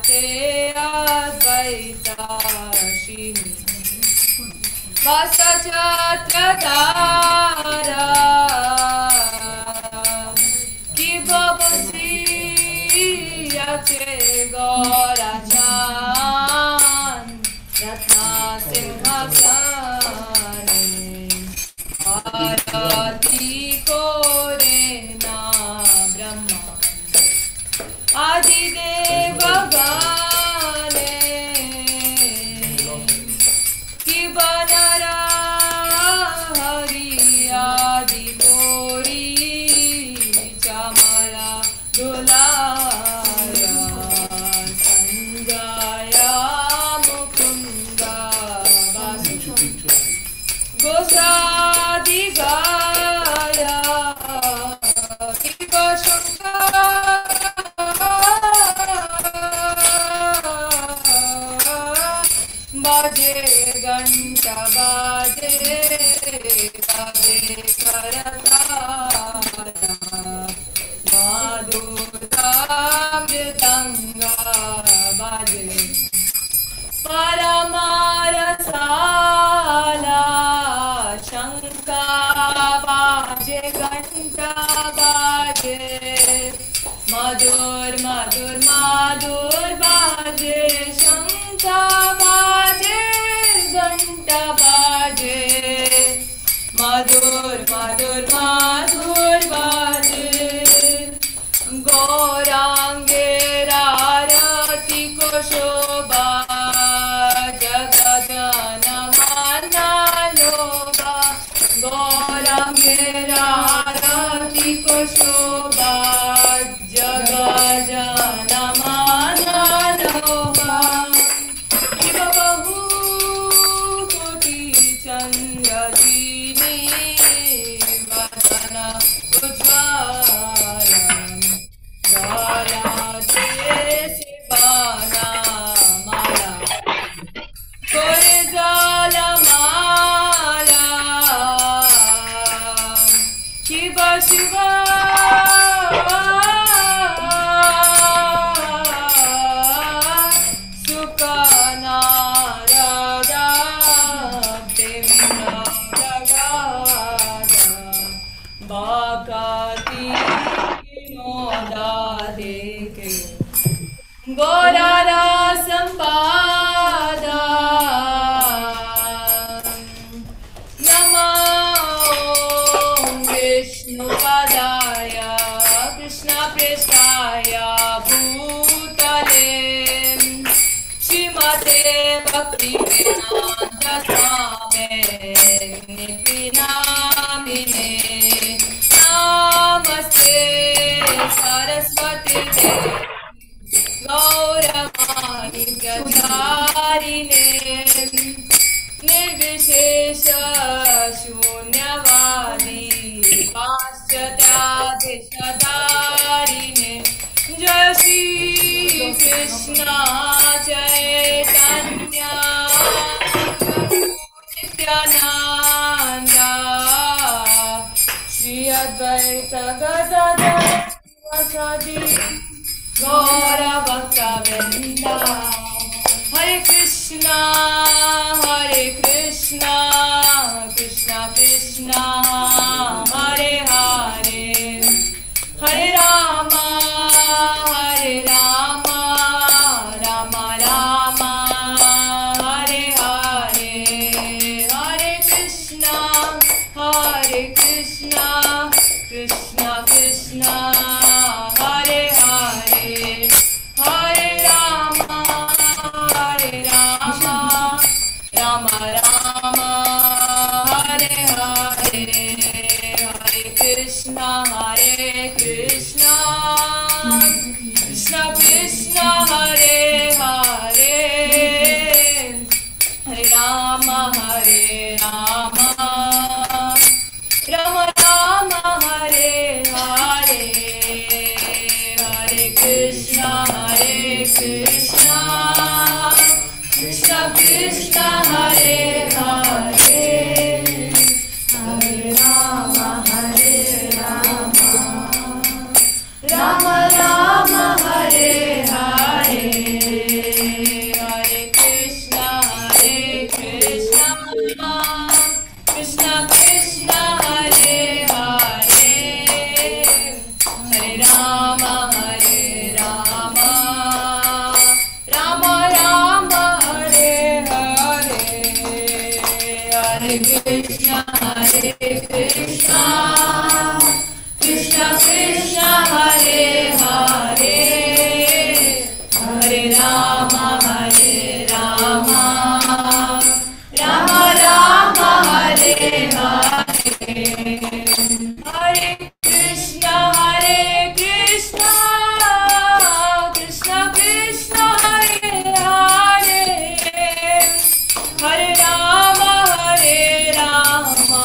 ते अद्वैताशी वासचत्रधारा कि बबसियाचे गौराचान रत्ना सिंहासने आरती कोरे ना ब्रह्मा आदिदेव गाने कि बनरा हरि आदि कोरी चमरा दुलारा संजाया मुकुंदा वासु गोसादि गाया शिव शंकर बाजे घंटा बाजे बाजे करतारा माधुरा मृदंगा बाजे परमारसाला शंका बाजे घंटा बाजे मधुर मधुर मधुर बाजे शंका बाजे घंटा बाजे मधुर मधुर मधुर बाजे गौरांगे आरती को शोभा जगदन माना लोभा गौरांगे आरती को शोभा जगजन माना लोभा शिव बहु कोटि चंद्र जीनी वदन उज्ज्वल माला कोरे जाला माला शिव शिव सुख नारदा प्रेमिका बाकाती देखे गौरारा संपादा नमो विष्णुपदाय कृष्ण पृष्ठाय भूतले श्रीमते भक्तिवेदान्त स्वामी नामिने नमस्ते सरस्वती देवी गौरवाणी प्रचारिणे निर्विशेष शून्यवादी पाश्चात्यादेशतारिणे जय श्री कृष्ण चैतन्य नित्यानंद श्री अद्वैत गदाधर गौर भक्तवृंदा हरे Krishna Krishna Krishna Hare Hare Hare Ram Ram Ram Hare Hare Hare Krishna Krishna Krishna Hare Hare Hare Ram Ram Ram Hare Hare Hare Krishna Krishna Krishna Hare Hare Hare Ram Ram Ram Hare Hare Hare Krishna Krishna Krishna Hare Hare Hare Ram Rama Rama Hare Hare. Hare Krishna Hare Krishna Krishna Krishna Hare Hare. Hare Rama Hare Rama Rama Rama Hare Hare. Hare Krishna Hare Krishna Krishna Krishna Hare Hare. Hare Rama Hare Rama Rama Rama Hare Hare. Hare Krishna Hare Krishna Krishna Krishna Hare Hare. Hare Rama Hare Rama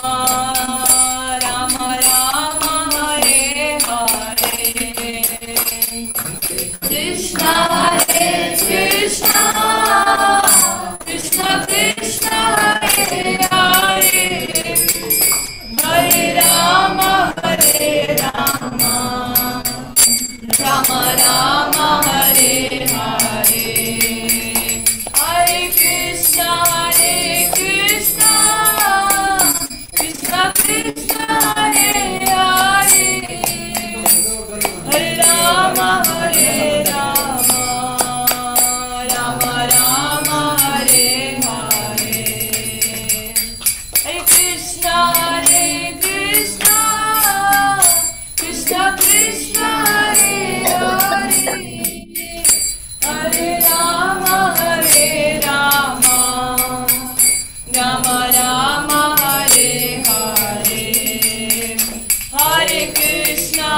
Rama Rama Hare Hare. Krishna Hare Krishna Krishna Krishna Hare Hare. Hare Rama Hare Rama Rama Rama Hare Hare. Hare Krishna Hare Krishna Krishna Krishna Hare Hare. Hare Rama Hare Rama Rama Rama Hare Hare. Hare Krishna Hare Krishna Krishna Krishna Hare Hare. Hare Rama Hare Rama Rama Rama Hare Hare. Hare Krishna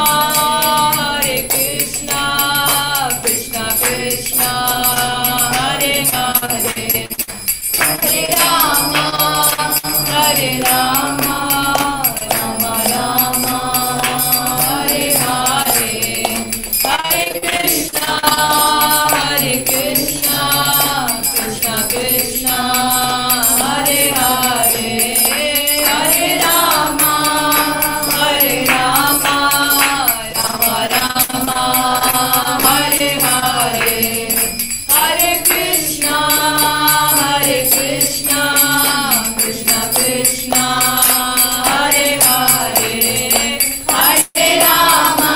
Hare Krishna Krishna Krishna Hare Hare. Hare Rama Hare Rama Rama Rama Hare Hare. Hare Krishna Hare Krishna Krishna Krishna Hare Hare. Hare Rama Hare Rama Rama Rama Hare Hare. Hare Krishna Hare Krishna Krishna Krishna Hare Hare. Hare Rama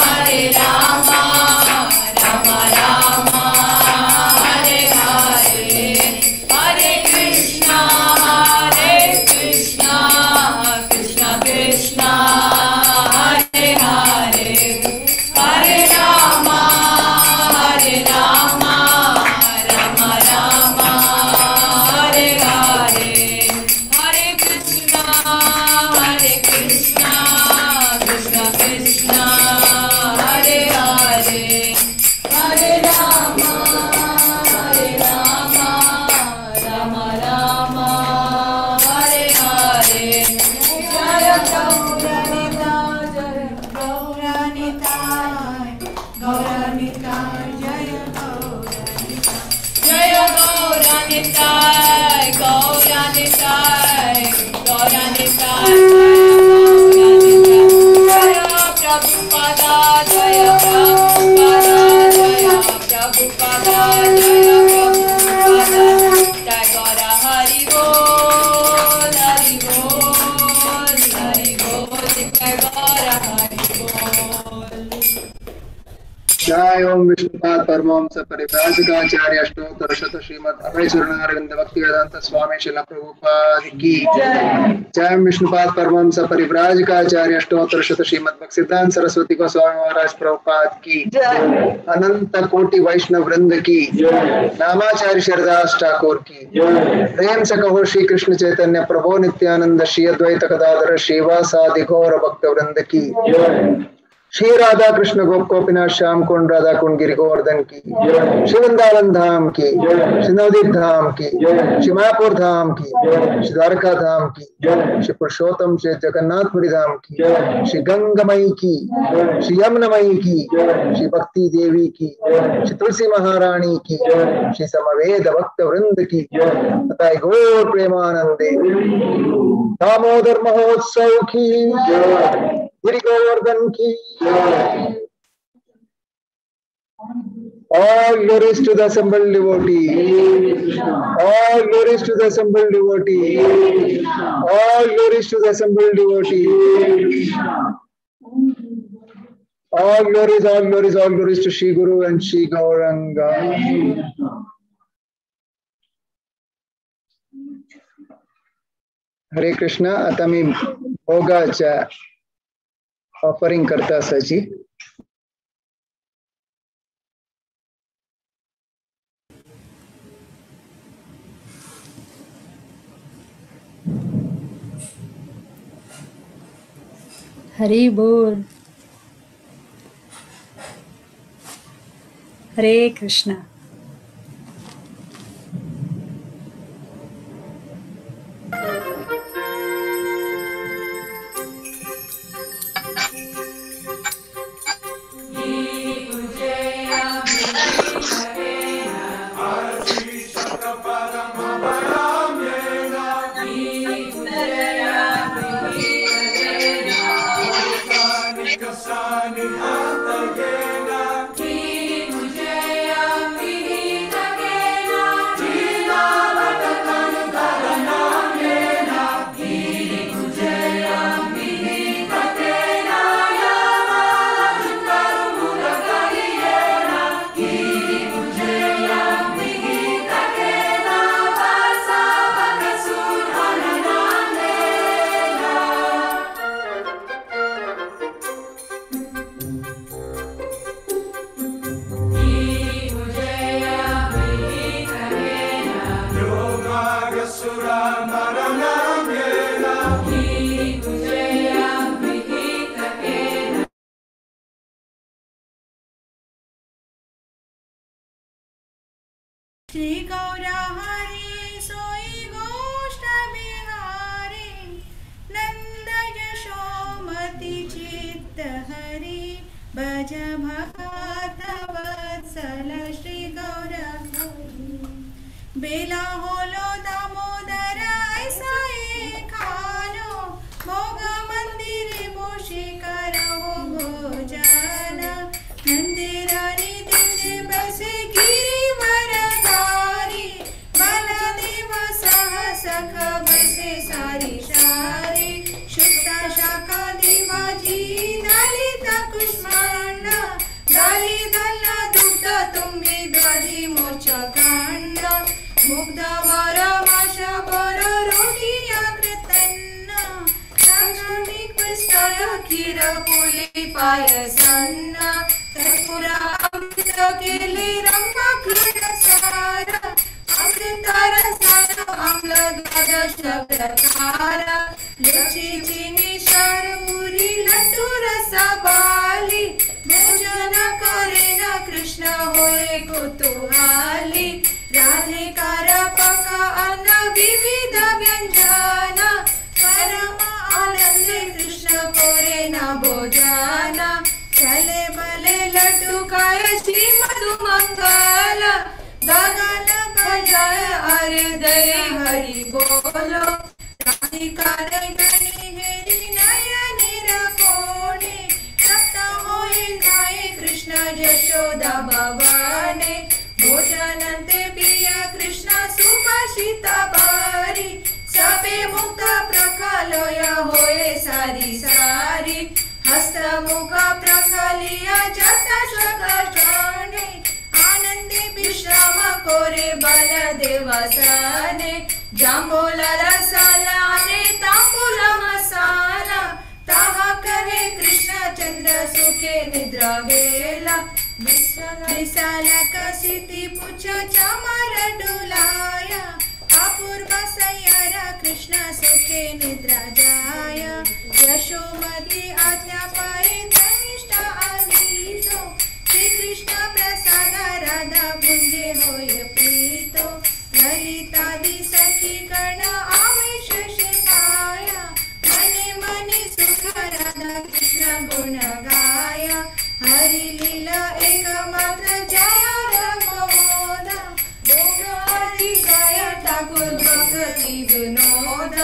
Hare Rama Rama Rama Hare Hare. Hare Krishna Hare Krishna Krishna Krishna Hare Hare. Hare Rama Hare Rama Rama Rama Hare Hare. Hare Krishna Hare Krishna Krishna Krishna Hare Hare. Hare Rama Hare Rama Rama Rama Hare Hare. Jaya Gaura Jaya Gaura Nitai Gaura Nitai Jaya Gaura Nitai. Jaya Gaura Nitai Gaura Nitai Gaura Nitai Jaya Prabhupada Jaya Prabhupada Jaya Prabhupada Jaya Prabhupada. Jai Gaura Hari Bol Hari Bol Hari Bol Jai Gaura Hari Bol. Jai Om Vishnupad Paramahamsa Parivrajakacharya Ashtottara Shata Srimad Abhay Charanaravinda Bhaktivedanta Swami Srila Prabhupada ki Jai Om Vishnupad Paramahamsa Parivrajakacharya Ashtottara Shata Srimad Bhaktisiddhanta Saraswati Goswami Maharaj Prabhupada ki Ananta Koti Vaishnav Vrinda की नामाचार्य शरदास ठाकुर की प्रेम से कहो श्री कृष्ण चैतन्य प्रभु नित्यानंद श्री अद्वैत गदाधर श्रीवासादि गौर भक्त वृंद की श्री राधा कृष्ण गोप गोपीनाथ श्याम कुंड राधा कुंड गिरि गोवर्धन की श्री वृंदावन धाम की श्री नवदीप धाम की श्री मायापुर धाम की श्री द्वारका धाम की श्री पुरुषोत्तम श्री जगन्नाथपुरी धाम की श्री गंगमयी की श्री यमुनमयी की श्री भक्ति देवी की श्री तुलसी महारानी की श्री समवेद भक्त वृंद की बताए गौर प्रेमानंदे दामोदर महोत्सव की गिरि गोवर्धन। Govardhan की. All glories to the assembled devotee. All glories to the assembled devotee. All glories to the assembled devotee. All glories, all glories, all glories to Shri Guru and Shri Gauranga. Hare Krishna. आता मी भोगाच्या offering करता असायची. हरी बोल. हरे Krishna. Shri Gaura Hari सोई गोष्ठ बिहारी नंद यशोमती चित्त हरी भज भक्त वत्सल श्री गौरा हरी. बेला होलो दामोदर ऐसा खालो भोग मंदिर बोशी करो भोजन मंदिरानी दिले बसे गिरिवरधारी बलदेव सह सख बसे सारी शारी शुद्ध शाखा देवाजी दलित कुष्मांड दली दल दुग्ध तुम्ही दधी मोच कांड मुग्ध वर माश बर रोहिया कृतन्न खीर पुली पायसन्न कर्पुरा अमृत केले रंग क्षीर सार अमृत रसाय आम्ल द्वादश प्रकार लुची चिनी शारपुरी लड्डू रसा बाली भोजन करे न कृष्ण होय कुतूहली राधिकार पका अन्न विविध व्यंजन परम आनंद कृष्ण कोरे न भोजन चले बले लड्डू खाय श्री मधु मंगल गगन बजाय अरे दय हरि बोलो राधिकार गणी हेरी नयन कोणे तप्त होय गाय कृष्ण यशोदा भवाने भोजनंते पिया कृष्ण सुभाषिता बारी सबे मुक्त प्रकालय होय सारी सारी हस्त मुख प्रकालिया जत सकाने आनंदे विश्राम कोरे बलदेवसाने जांबोला रसाला ने तांबूल मसाला ताहा कहे कृष्ण चंद्र सुखे निद्रा गेला विसाला कसिती पुछ चमर डुलाया अपूर्व सैयारा कृष्ण सुखे निद्रा जाया यशोमती आज्ञा पाए धनिष्ठ आलीतो श्री कृष्ण प्रसाद राधा भुंजे होय प्रीतो ललितादि सखी गण आवेश पाया मने मने सुख राधा कृष्ण गुण गाया हरि लीला एक मात्र जय रघुदा भोगारी गाय ठाकुर भक्ति विनोद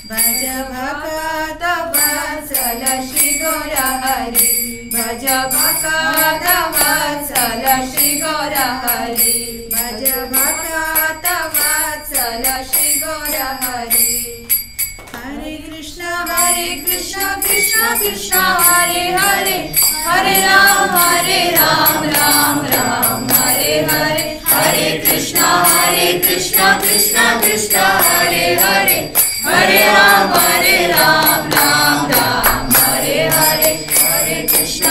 भज भक्त वत्सल श्री गौर हरि भज भक्त वत्सल श्री गौर हरि भज भक्त वत्सल श्री गौर हरि। हरे कृष्ण कृष्ण कृष्ण हरे हरे हरे राम राम राम हरे हरे। हरे कृष्ण कृष्ण कृष्ण हरे हरे हरे राम राम राम हरे हरे। हरे कृष्ण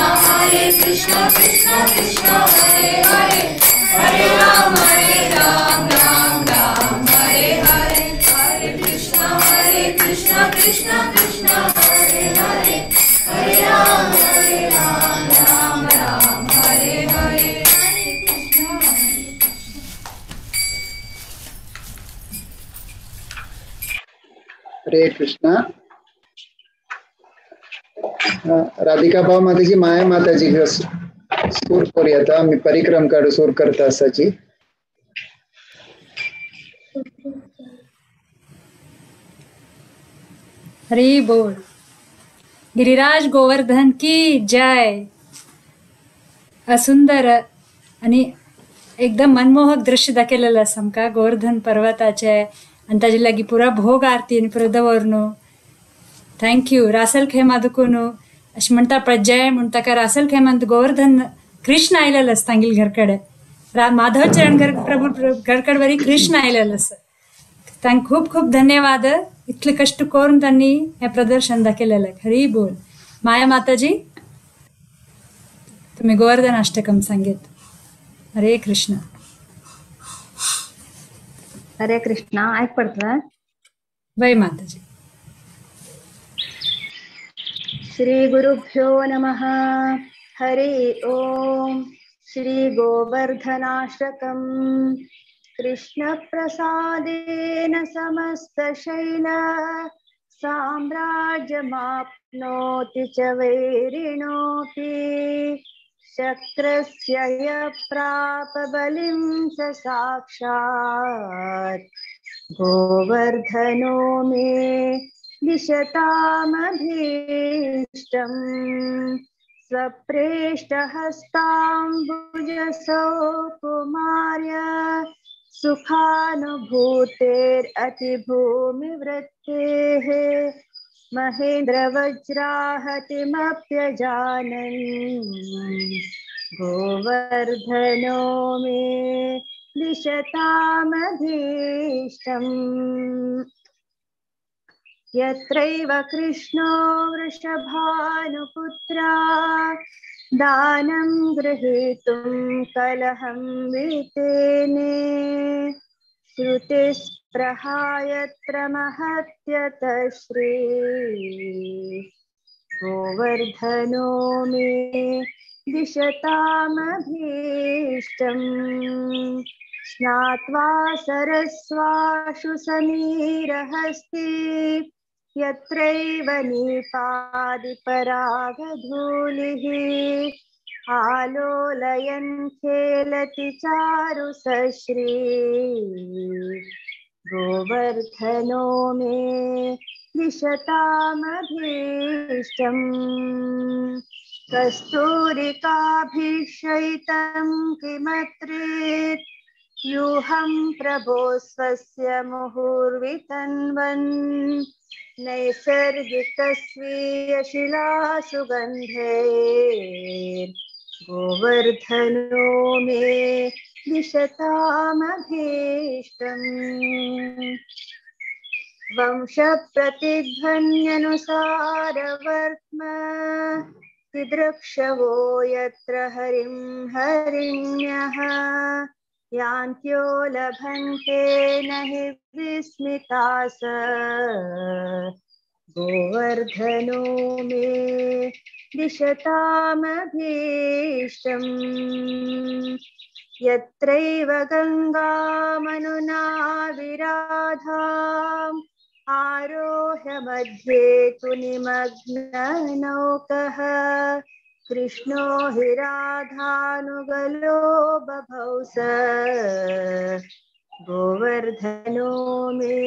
कृष्ण कृष्ण हरे हरे हरे राम राम राम हरे हरे। हरे कृष्ण कृष्ण कृष्ण हरे हरे हरे राम राम राम हरे हरे। हरे कृष्णा। राधिका भाव माताजी माया माताजी सूर करूया मी परिक्रम काढू सूर करता आसाची। हरि बोल। गिरिराज गोवर्धन की जय। सुंदर आणि एकदम मनमोहक दृश्य दाखयलेलें आसा आमकां गोवर्धन पर्वताचे आनी ताजे लागीं पुरा भोग आरती आनी पुरो दवरनु। Thank you Ras al Khaimah Dukun अशें म्हणटा पळय जय म्हूण ताका रासल खेमांत गोवर्धन कृष्ण आयलेलो आसा तांगेले घर कडेन माधव चरण घर प्रभू घरकड वरी कृष्ण आयलेलो आसा। तांकां खूब खूब धन्यवाद इतले कष्ट करून त्यांनी हे प्रदर्शन दाखयलेलें। हरी बोल। माया माताजी तुम्ही गोवर्धन अष्टकम सांगेत। हरे कृष्ण। हरे कृष्णा। ऐक पडता वय माताजी। श्री गुरुभ्यो नमः। हरि ओम। श्री गोवर्धनाष्टकम। कृष्ण प्रसादेन समस्तशैल साम्राज्यमाप्नोति च वैरिणोऽपि शक्रस्य यः प्राप बलिं स साक्षात् गोवर्धनो मे दिशतामभीष्टम् स्वप्रेष्ठहस्ताम्बुजसौ कुमार्य सुखानुभूतेरतिभूमिवृत्तेः महेन्द्रवज्राहतिमप्यजानन् गोवर्धनो मे दिशतामभीष्टम्। यत्रैव कृष्णो वृषभानुपुत्रा दानं गृहीतुं कलहं वितेने श्रुतिस्पृहायत्र महत्यतश्री गोवर्धनो मे दिशतामभीष्टम्। स्नात्वा सरस्वाशु समीरहस्ति यत्रैव नीपादिपरागधूलिः आलोलयन् खेलति चारु सश्री गोवर्धनो मे दिशतामभीष्टम्। कस्तूरिकाभिषयितं किमत्रेत् यूहं प्रभो स्वस्य मुहुर्वितन्वन् नैसर्गिकस्वीयशिलासुगन्धे गोवर्धनो मे दिशतामभीष्टम्। वंशप्रतिध्वन्यनुसारवर्त्म तिदृक्षवो यत्र हरिं हरिण्यः यान्त्यो लभन्ते न हि विस्मितास गोवर्धनो मे दिशतामभीष्टम्। यत्रैव गङ्गामनुना विराधाम् आरोह्य मध्ये तु निमग्ननौकः कृष्णो हि राधानुगलो बभौ स गोवर्धनो मे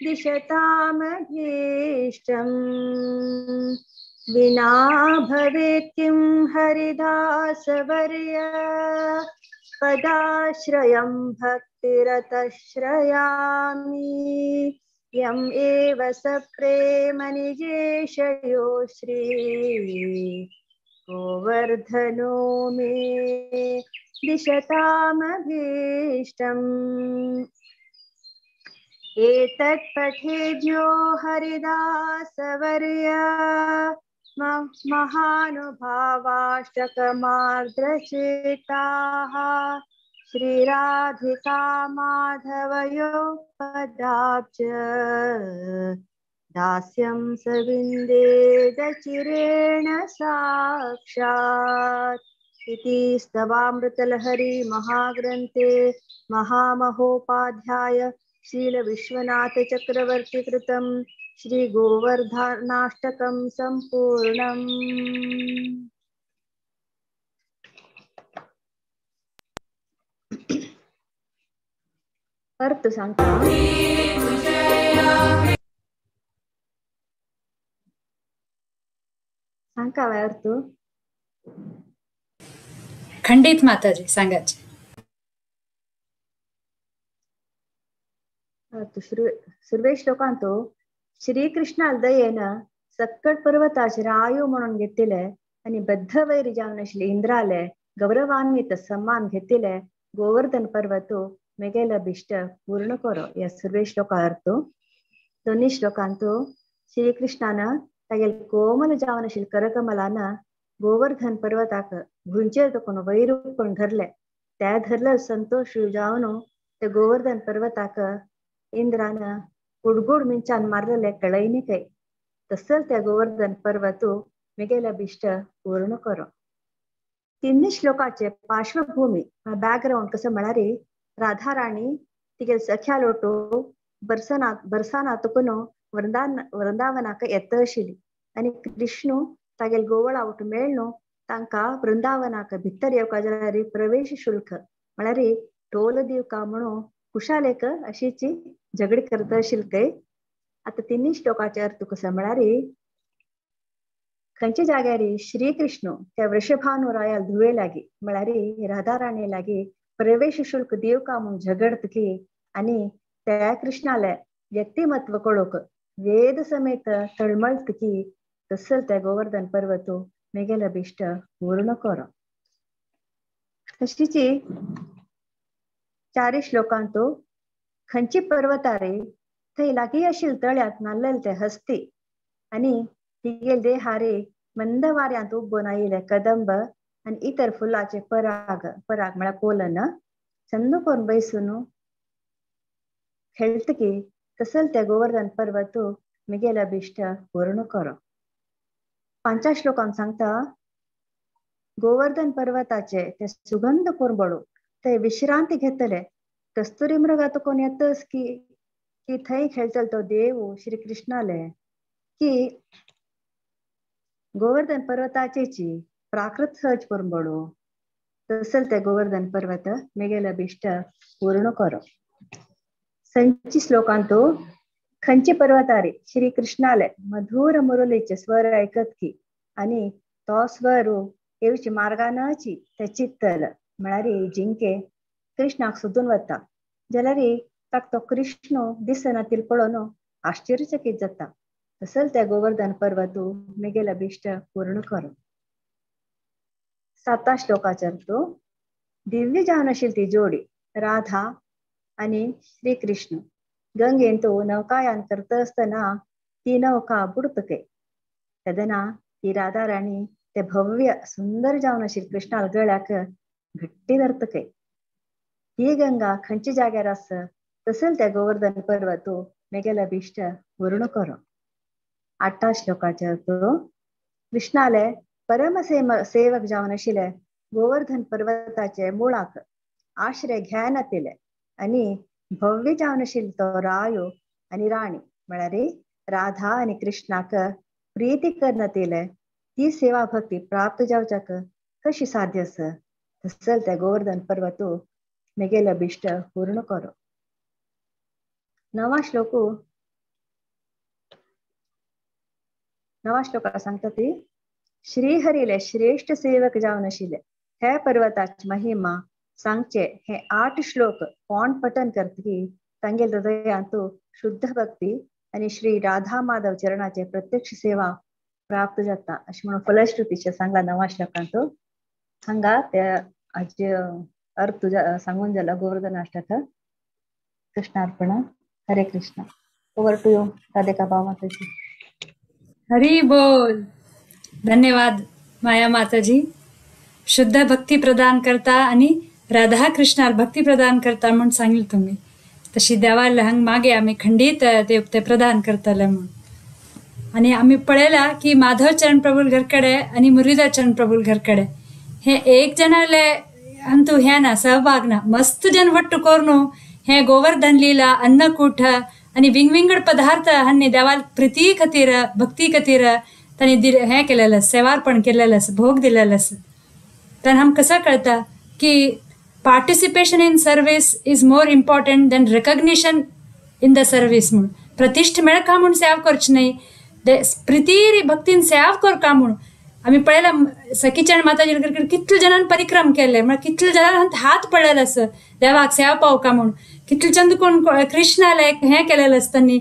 दिशतामभीष्टम्। विना भवेत् किं हरिदासवर्य पदाश्रयं भक्तिरतश्रयामि। यं एव सप्रेमनिजेशयो श्री गोवर्धनो मे दिशतामभीष्टम्। एतत् पठेद्यो हरिदासवर्य महानुभावाष्टकमार्द्रचेताः श्रीराधिका माधवयो पदाब्ज दास्यं सविन्देदचिरेण साक्षात्। इति स्तवामृतलहरी महाग्रन्थे महामहोपाध्याय श्रील विश्वनाथ चक्रवर्ती कृतं श्री गोवर्धनाष्टकं संपूर्णम्। अर्थ सांगता सांगा काय अर्थ? खंडित माताजी सांगायचे. सुर्वे श्लोकांतो श्रीकृष्णाल दयेन सक्कट पर्वताचेर आयु म्हणून घेतिले आणि बद्ध वैरी जावन आशिल्ले इंद्राले गौरवान्वित सम्मान घेतिले गोवर्धन पर्वतो मेगेल अभिष्ट पूर्ण करो. या सुर्वे श्लोका अर्थ. दोन्ही श्लोकांतो श्रीकृष्णान तागेल कोमल जावन आशिल्ले करकमलान गोवर्धन पर्वताक घुंचेर तकून वैर करून धरले. त्या धरले संतोष जावन ते गोवर्धन पर्वताक इंद्रान गुडगुड मिंचान मारलेले कळयनी काय तसल त्या गोवर्धन पर्वतू मिगेल अभिष्ट पूर्ण करो. तिन्ही श्लोकाचे पार्श्वभूमी बॅकग्राऊंड कसं म्हळ्यार राधा राणी तिगेल सख्या लोटो बरसाना तुकून वृंदावनाक येत आशिल्ली आनी कृष्णू तागेल गोवळा वट मेळ्ळो तांकां वृंदावनाक भितर येवका जाल्यार प्रवेश शुल्क म्हळ्यार टोल दिवका म्हणून कुशालेक अशीची झगडी करत आशिल्ली काय. आता तिन्ही श्लोकाचे अर्थ कसं म्हळ्यार खंयच्या जाग्यार श्रीकृष्ण त्या वृषभानु रायाल धुवे लागी म्हळ्यार राधा राणी लागी प्रवेश शुल्क दिवका म्हणून झगडत की आनी त्या कृष्णाले व्यक्तिमत्व कळोवंक वेद समेत तळमळत की तसल त्या गोवर्धन पर्वतो मेगेल अभिष्ट पूर्ण करो. तशीची चारी श्लोकांतो खंयची पर्वतारे थंय लागीं आशिल्ले तळ्यांत नाल्लेले ते हस्ती आनी तिगेल देहारे मंद वाऱ्यांत उबून आयिल्ले कदंब आनी इतर फुलाचे पराग पराग म्हळ्यार पोलन चंद करून बैसून खेळतकी तसल त्या गोवर्धन पर्वतो मिगेल अभिष्ट पूर्ण करो. पांचव्या श्लोकांत सांगता गोवर्धन पर्वताचे ते सुगंध कोरबळो ते विश्रांती घेतले कस्तुरी मृगा कोण येतस की की थंय खेळतल तो देव श्री कृष्णाले की गोवर्धन पर्वताचेची प्राकृत सहज कोरबळो तसल ते गोवर्धन पर्वत मेगेल अभिष्ट पूर्ण करो. संची श्लोकांतो खंयचे पर्वतारे श्री कृष्णाले मधुर मुरलीचे स्वर ऐकत की आणि तो स्वर येवचे मार्गानची ते चित्तल म्हळ्यार जिंके कृष्णाक सोदून वता जाल्यार ताका तो कृष्ण दिसना तील पळोवन आश्चर्यचकीत जाता तसल त्या गोवर्धन पर्वतू मेगेल अभिष्ट पूर्ण करो. साता श्लोकाचेर तो दिव्य जावन आशिल्ली ती जोडी राधा आणि श्रीकृष्ण गंगेन तो नौकायान करता आसतना ती नौका बुडतके तेन्ना ती राधा राणी ते भव्य सुंदर जावन आशिल्ले कृष्णाल गळ्याक घट्टी धरतके ती गंगा खंयच्या जाग्यार आसा तसल त्या गोवर्धन पर्वतो मेगेल अभिष्ट पूर्ण करो. आठा श्लोकाचेर तो कृष्णाले परम सेवक जावन आशिल्ले गोवर्धन पर्वताचे मुळाक आश्रय घेनातिले आनी भव्य जावन आशिल्लो तो रायो आनी राणी म्हळ्यार राधा आनी कृष्णाक प्रीती करनातिले ती सेवा भक्ती प्राप्त जावच्याक कशी साध्य आसा तसल त्या गोवर्धन पर्वतो मेगेल अभिष्ट पूर्ण करो. नवा श्लोक नवा श्लोका सांगता ती श्रीहरीले श्रेष्ठ सेवक जावन आशिल्ले हे पर्वताची महिमा सांगचे हे 8 श्लोक कोण पठन करतकी तांगेल हृदयांतु शुद्ध भक्ती आणि श्री राधा माधव चरणाचे प्रत्यक्ष सेवा प्राप्त जाता अशें म्हणून फलश्रुतीचे सांगला नवा श्लोकांतु. हांगा त्या आजे अर्थ सांगून जाला गोवर्धन अष्टक. कृष्णार्पण. Hare Krishna. Over to you Radhika भाव माताजी. हरी बोल. धन्यवाद माया माताजी. शुद्ध भक्ती प्रदान करता आणि राधा कृष्णाला भक्ती प्रदान करता म्हणून सांगितलं तुम्ही. तशी देवाला हंग मागे आम्ही खंडित ते प्रदान करतले म्हणून. आणि आम्ही पळयला की माधवचरण प्रभू घरकडे आणि मुरलीधरचरण प्रभू घरकडे हे एक जणाले अंतू हे ना सहभाग ना मस्त जन वट्टू करून हे गोवर्धन लीला अन्नकूट आणि विंगविंगड पदार्थ हांणी देवाल प्रिती खातीर भक्ती खातीर तांणी दिले हें केलेलें सेवार्पण केलेलें आसा भोग दिलेलो आसा. तर आमकां कसं कळटा की participation in service is more important than recognition in the service म्हूण. प्रतिश्ठ मेळका म्हूण सेवा करची न्हय, प्रिती भक्तीन सेवा करका म्हूण. आमी पळयला सखीचरण माताजी कितले जाणांनी परिक्रम केले म्हळ्यार कितले जाणांनी हात पडलेलो आसा देवाक सेवा पावका म्हूण. कितले चंद कोण कृष्णाला एक हें केलेलें आसा तांणी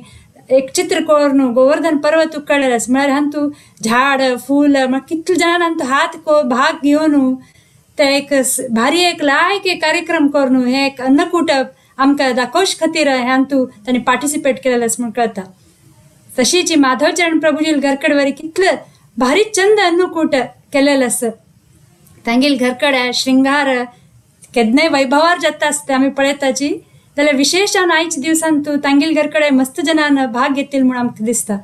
एक चित्र करून गोवर्धन पर्वत उकडलेलें आसा म्हळ्यार हांतू झाड फूल म्हळ्यार कितले जाणांनी हात भाग घेवन ते एक भारी एक लायक एक कार्यक्रम करून हे एक अन्नकूट आमकां दाखोवचे खातीर हांतू तांणी पार्टिसिपेट केलेलें आसा म्हूण कळटा. तशीच माधवचरण प्रभुजी घरकडे वरी कितले भारी चंद अन्नकूट केलेलें आसा. तांगेल घरकडे श्रृंगार केन्नाय वैभवार जाता आसता आमी पळयताची. जाल्यार विशेश जावन आयच्या दिवसान तूं तांगेल घरकडे मस्त जणान भाग घेतील म्हूण आमकां दिसता.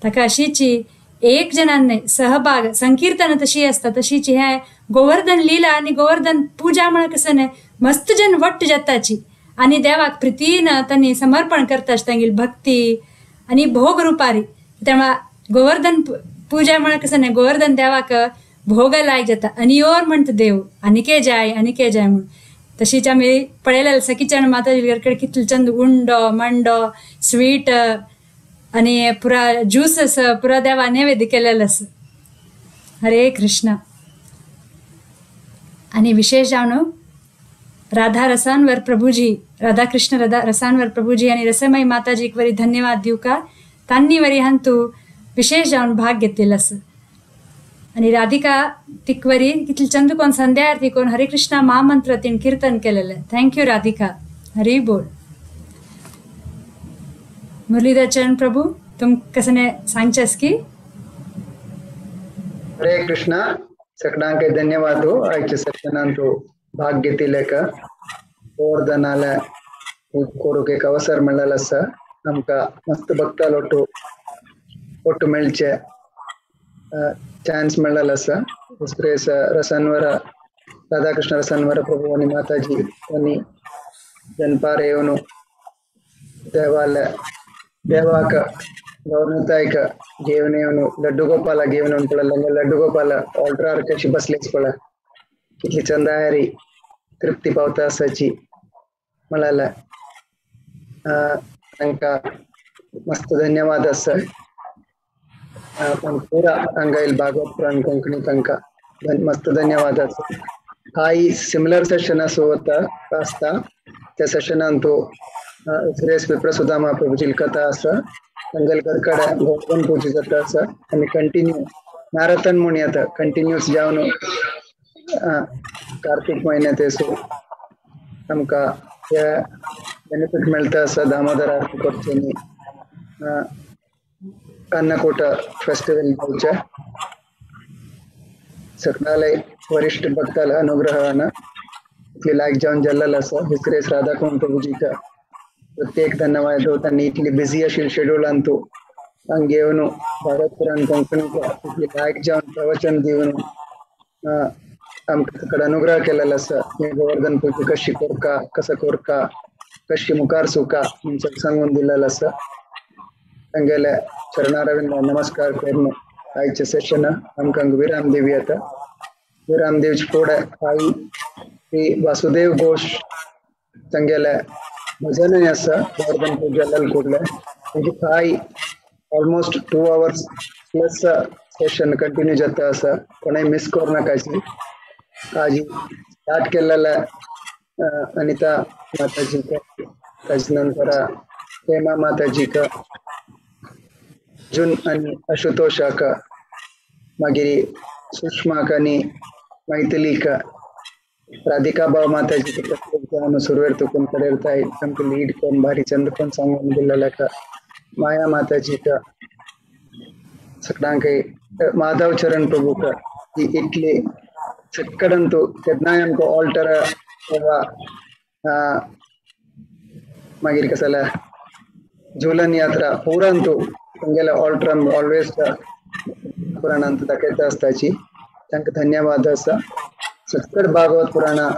ताका अशीची एक जणान न्हय सहभाग संकीर्तन तशी आसता तशीच हे गोवर्धन लीला आनी गोवर्धन पुजा म्हळ्यार कसं न्हय मस्त जन वट्ट जाताची आनी देवाक प्रितीन तांणी समर्पण करता तांगेली भक्ती आनी भोग रुपारी. त्यामुळे गोवर्धन पूजा म्हळ्यार कसं न्हय गोवर्धन देवाक भोग लायक जाता अनियोर म्हणटा देव आनिके जाय आनिके जाय म्हूण. तशीच आमी पळयलें सखीचरण माताजी घरकडे कितले चंद उंडो मांडो स्वीट आनी पुरा ज्यूस आसा पुरा देवा नैवेद्य केलेलो आसा. हरे कृष्णा. आनी विशेष जावन राधा रसांवर प्रभुजी राधाकृष्ण राधा रसांवर प्रभुजी आनी रसमयी माताजीक वरी धन्यवाद दिवका तांणी वरी हांतू विशेष जावन भाग घेतिल्लो आसा. आनी राधिका तिकवरी कितले चंद कोण संध्या आरती कोण हरे कृष्णा महामंत्र तिण कीर्तन केलेलें. Thank you Radhika. Hari बोल. मुरलीधर चरण प्रभू तुम कसने सांगचेस की. हरे कृष्णा. सगळ्यांक धन्यवाद. आयच्या सेशनांतू भाग घेतिल्ल्याक गोवर्धनाला करूंक एक अवसर मेळ्ळेलो आसा. आमकां मस्त भक्ताल ಒಟ್ಟು ಒಟ್ಟು मेळचे चान्स मेळ्ळेलो आसा. दुसरे रसान्वर राधाकृष्ण रसान्वर प्रभू आनी माताजी आनी जनपार येवन देवाल देवाक गौरतायक घेवन येवन लड्डू गोपाला घेवन येवन पळयलें. लड्डू गोपाल ऑल्टरार कशी बसलेच पळय कितली चंदायारी तृप्ती पावता आसाची म्हळ्यार तांकां मस्त धन्यवाद आसा. पण पुरा हांगा येयल भागवत पुराण कोंकणी तांकां मस्त धन्यवाद आसा. हाय सिमिलर सेशन असो वता आसता त्या सेशनान तो सुरेश विप्रसुदामा प्रभुजी कथा आसा. तांगेले घरकडे गोवर्धन पूजा जाता आसा आनी कंटिन्यू मॅरेथॉन म्हूण येता कंटिन्यूस जावन कार्तिक म्हयन्यांत येसो आमकां हे बेनिफीट मेळटा आसा. दामोदर आरती करचे अन्नकूट फेस्टिवल जावचे सगळ्याले वरिष्ठ भक्ताल अनुग्रहान इतली लायक जावन जाल्लेलो आसा. हिसरेस राधाकुंड प्रभुजीका प्रत्येक धन्यवाद. तांणी इतली बिझी आशिल्ले शेड्युलान तूं हांगा येवन भारत पुराण कोंकणीका इतली लायक जावन प्रवचन दिवन आमकां कडेन अनुग्रह केलेलो आसा. हे गोवर्धन पूजा कशी करका कसो करका कशी मुखार सुका म्हूण सांगून दिलेलो आसा. तांगेले चरणारविंद नमस्कार करून आयचे सेशन आमकां विराम दिवया. आता विराम दिवचे फुडें आई श्री वासुदेव घोष तांगेले भजनय आसा गोवर्धन पूजा लाल कुर्ले. तांची थाय almost 2 hours plus Seshan continue जाता आसा, कोणें मिस करूं नाकाची. आजी स्टार्ट केलेले अनिता माताजीक, ताजे नंतर हेमा माताजीक, जुन आनी आशुतोषाक, मागीर सुषमाक आनी मैथिलीक, राधिका भाव माताजी प्रत्येक जावन सुरवेर तुकून कडेरताय सामकें लीड करून भारी चंद कोण सांगून दिल्लेलेका, माया माताजीक, सगळ्यांक माधव चरण प्रभूक ही इतली सक्कडंतू केन्नाय आमकां ऑल्टर वा मागीर कशें जाल्यार झूलन यात्रा पुरांतू तुमगेले ऑल्टर ऑलवेज पुराणांत दाखयता आसताची, तांकां धन्यवाद आसा. सक्कड भागवत पुराणा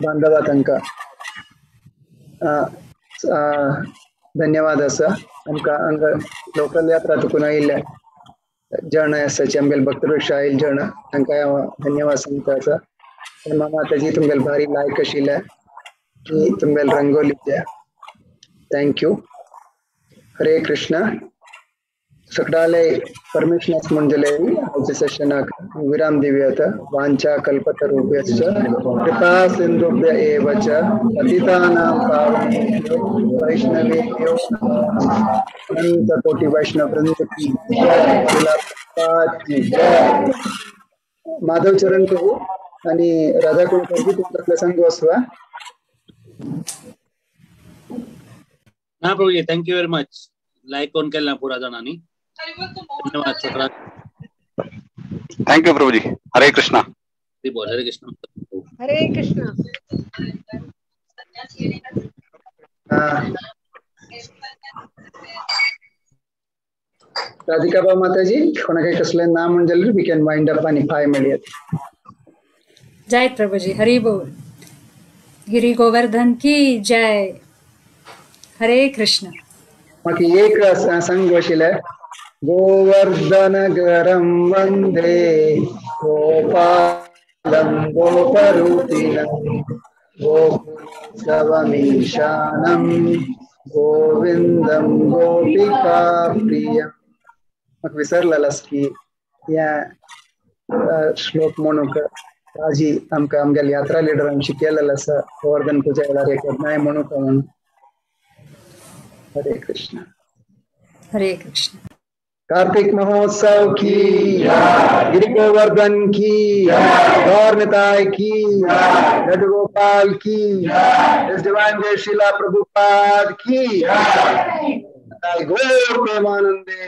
बांधवा तांकां धन्यवाद आसा. आमकां हांगा लोकल यात्रा तुकून आयिल्ले जण आसाची आमगेले भक्तवृक्ष आयिल्ले जण तांकां हांव धन्यवाद सांगता आसा. माताजी तुमगेले भारी लायक आशिल्ले की तुमगेले रंगोलीचे, thank you. Hare Krishna. सगळ्याले परमिशन आसा म्हणजेले आयच्या सेशनाक विराम दिवया. वांछा कल्पतरुभ्यश्च कृपा सिन्धुभ्य एव च पतितानां पावनेभ्यो वैष्णवेभ्यो अनंत कोटि वैष्णव वृंद की जय. की जय. माधव चरण प्रभू आणि राधा कुलकर्णी तुमचा संग बसवा ना. Prabhuji thank you very much. Like कोण केला पुरा जणांनी, धन्यवाद सगळ्यांना. Thank you Prabhuji. Hare Krishna. बोल हरे कृष्ण. हरे कृष्ण. राधिका बाबा माताजी कोणाक कसले नाम म्हणजे we can wind up आणि 5 मिनिट. जय प्रभुजी. हरि बोल. गिरी गोवर्धन की जय. हरे कृष्ण. म्हाका एक सांग आशिल्लें, गोवर्धन गरम वंदे गोपालं गोपरूपिणं गोकुलमीशानं गोविंदं गोपिका प्रियं. म्हाका विसरलेलास की ह्या श्लोक म्हणूंक आजी आमकां आमगेल्या यात्रा लिडरान शिकयलेलें आसा गोवर्धन पुजा वेळार केन्नाय म्हणूंक म्हणून. हरे कृष्ण. हरे कृष्ण. कार्तिक महोत्सव की, गिरि गोवर्धन की, गौर निताय की, लड्डू गोपाल की, इस डिवाइन जय श्रीला प्रभुपाद की, गौर प्रेमानंदे.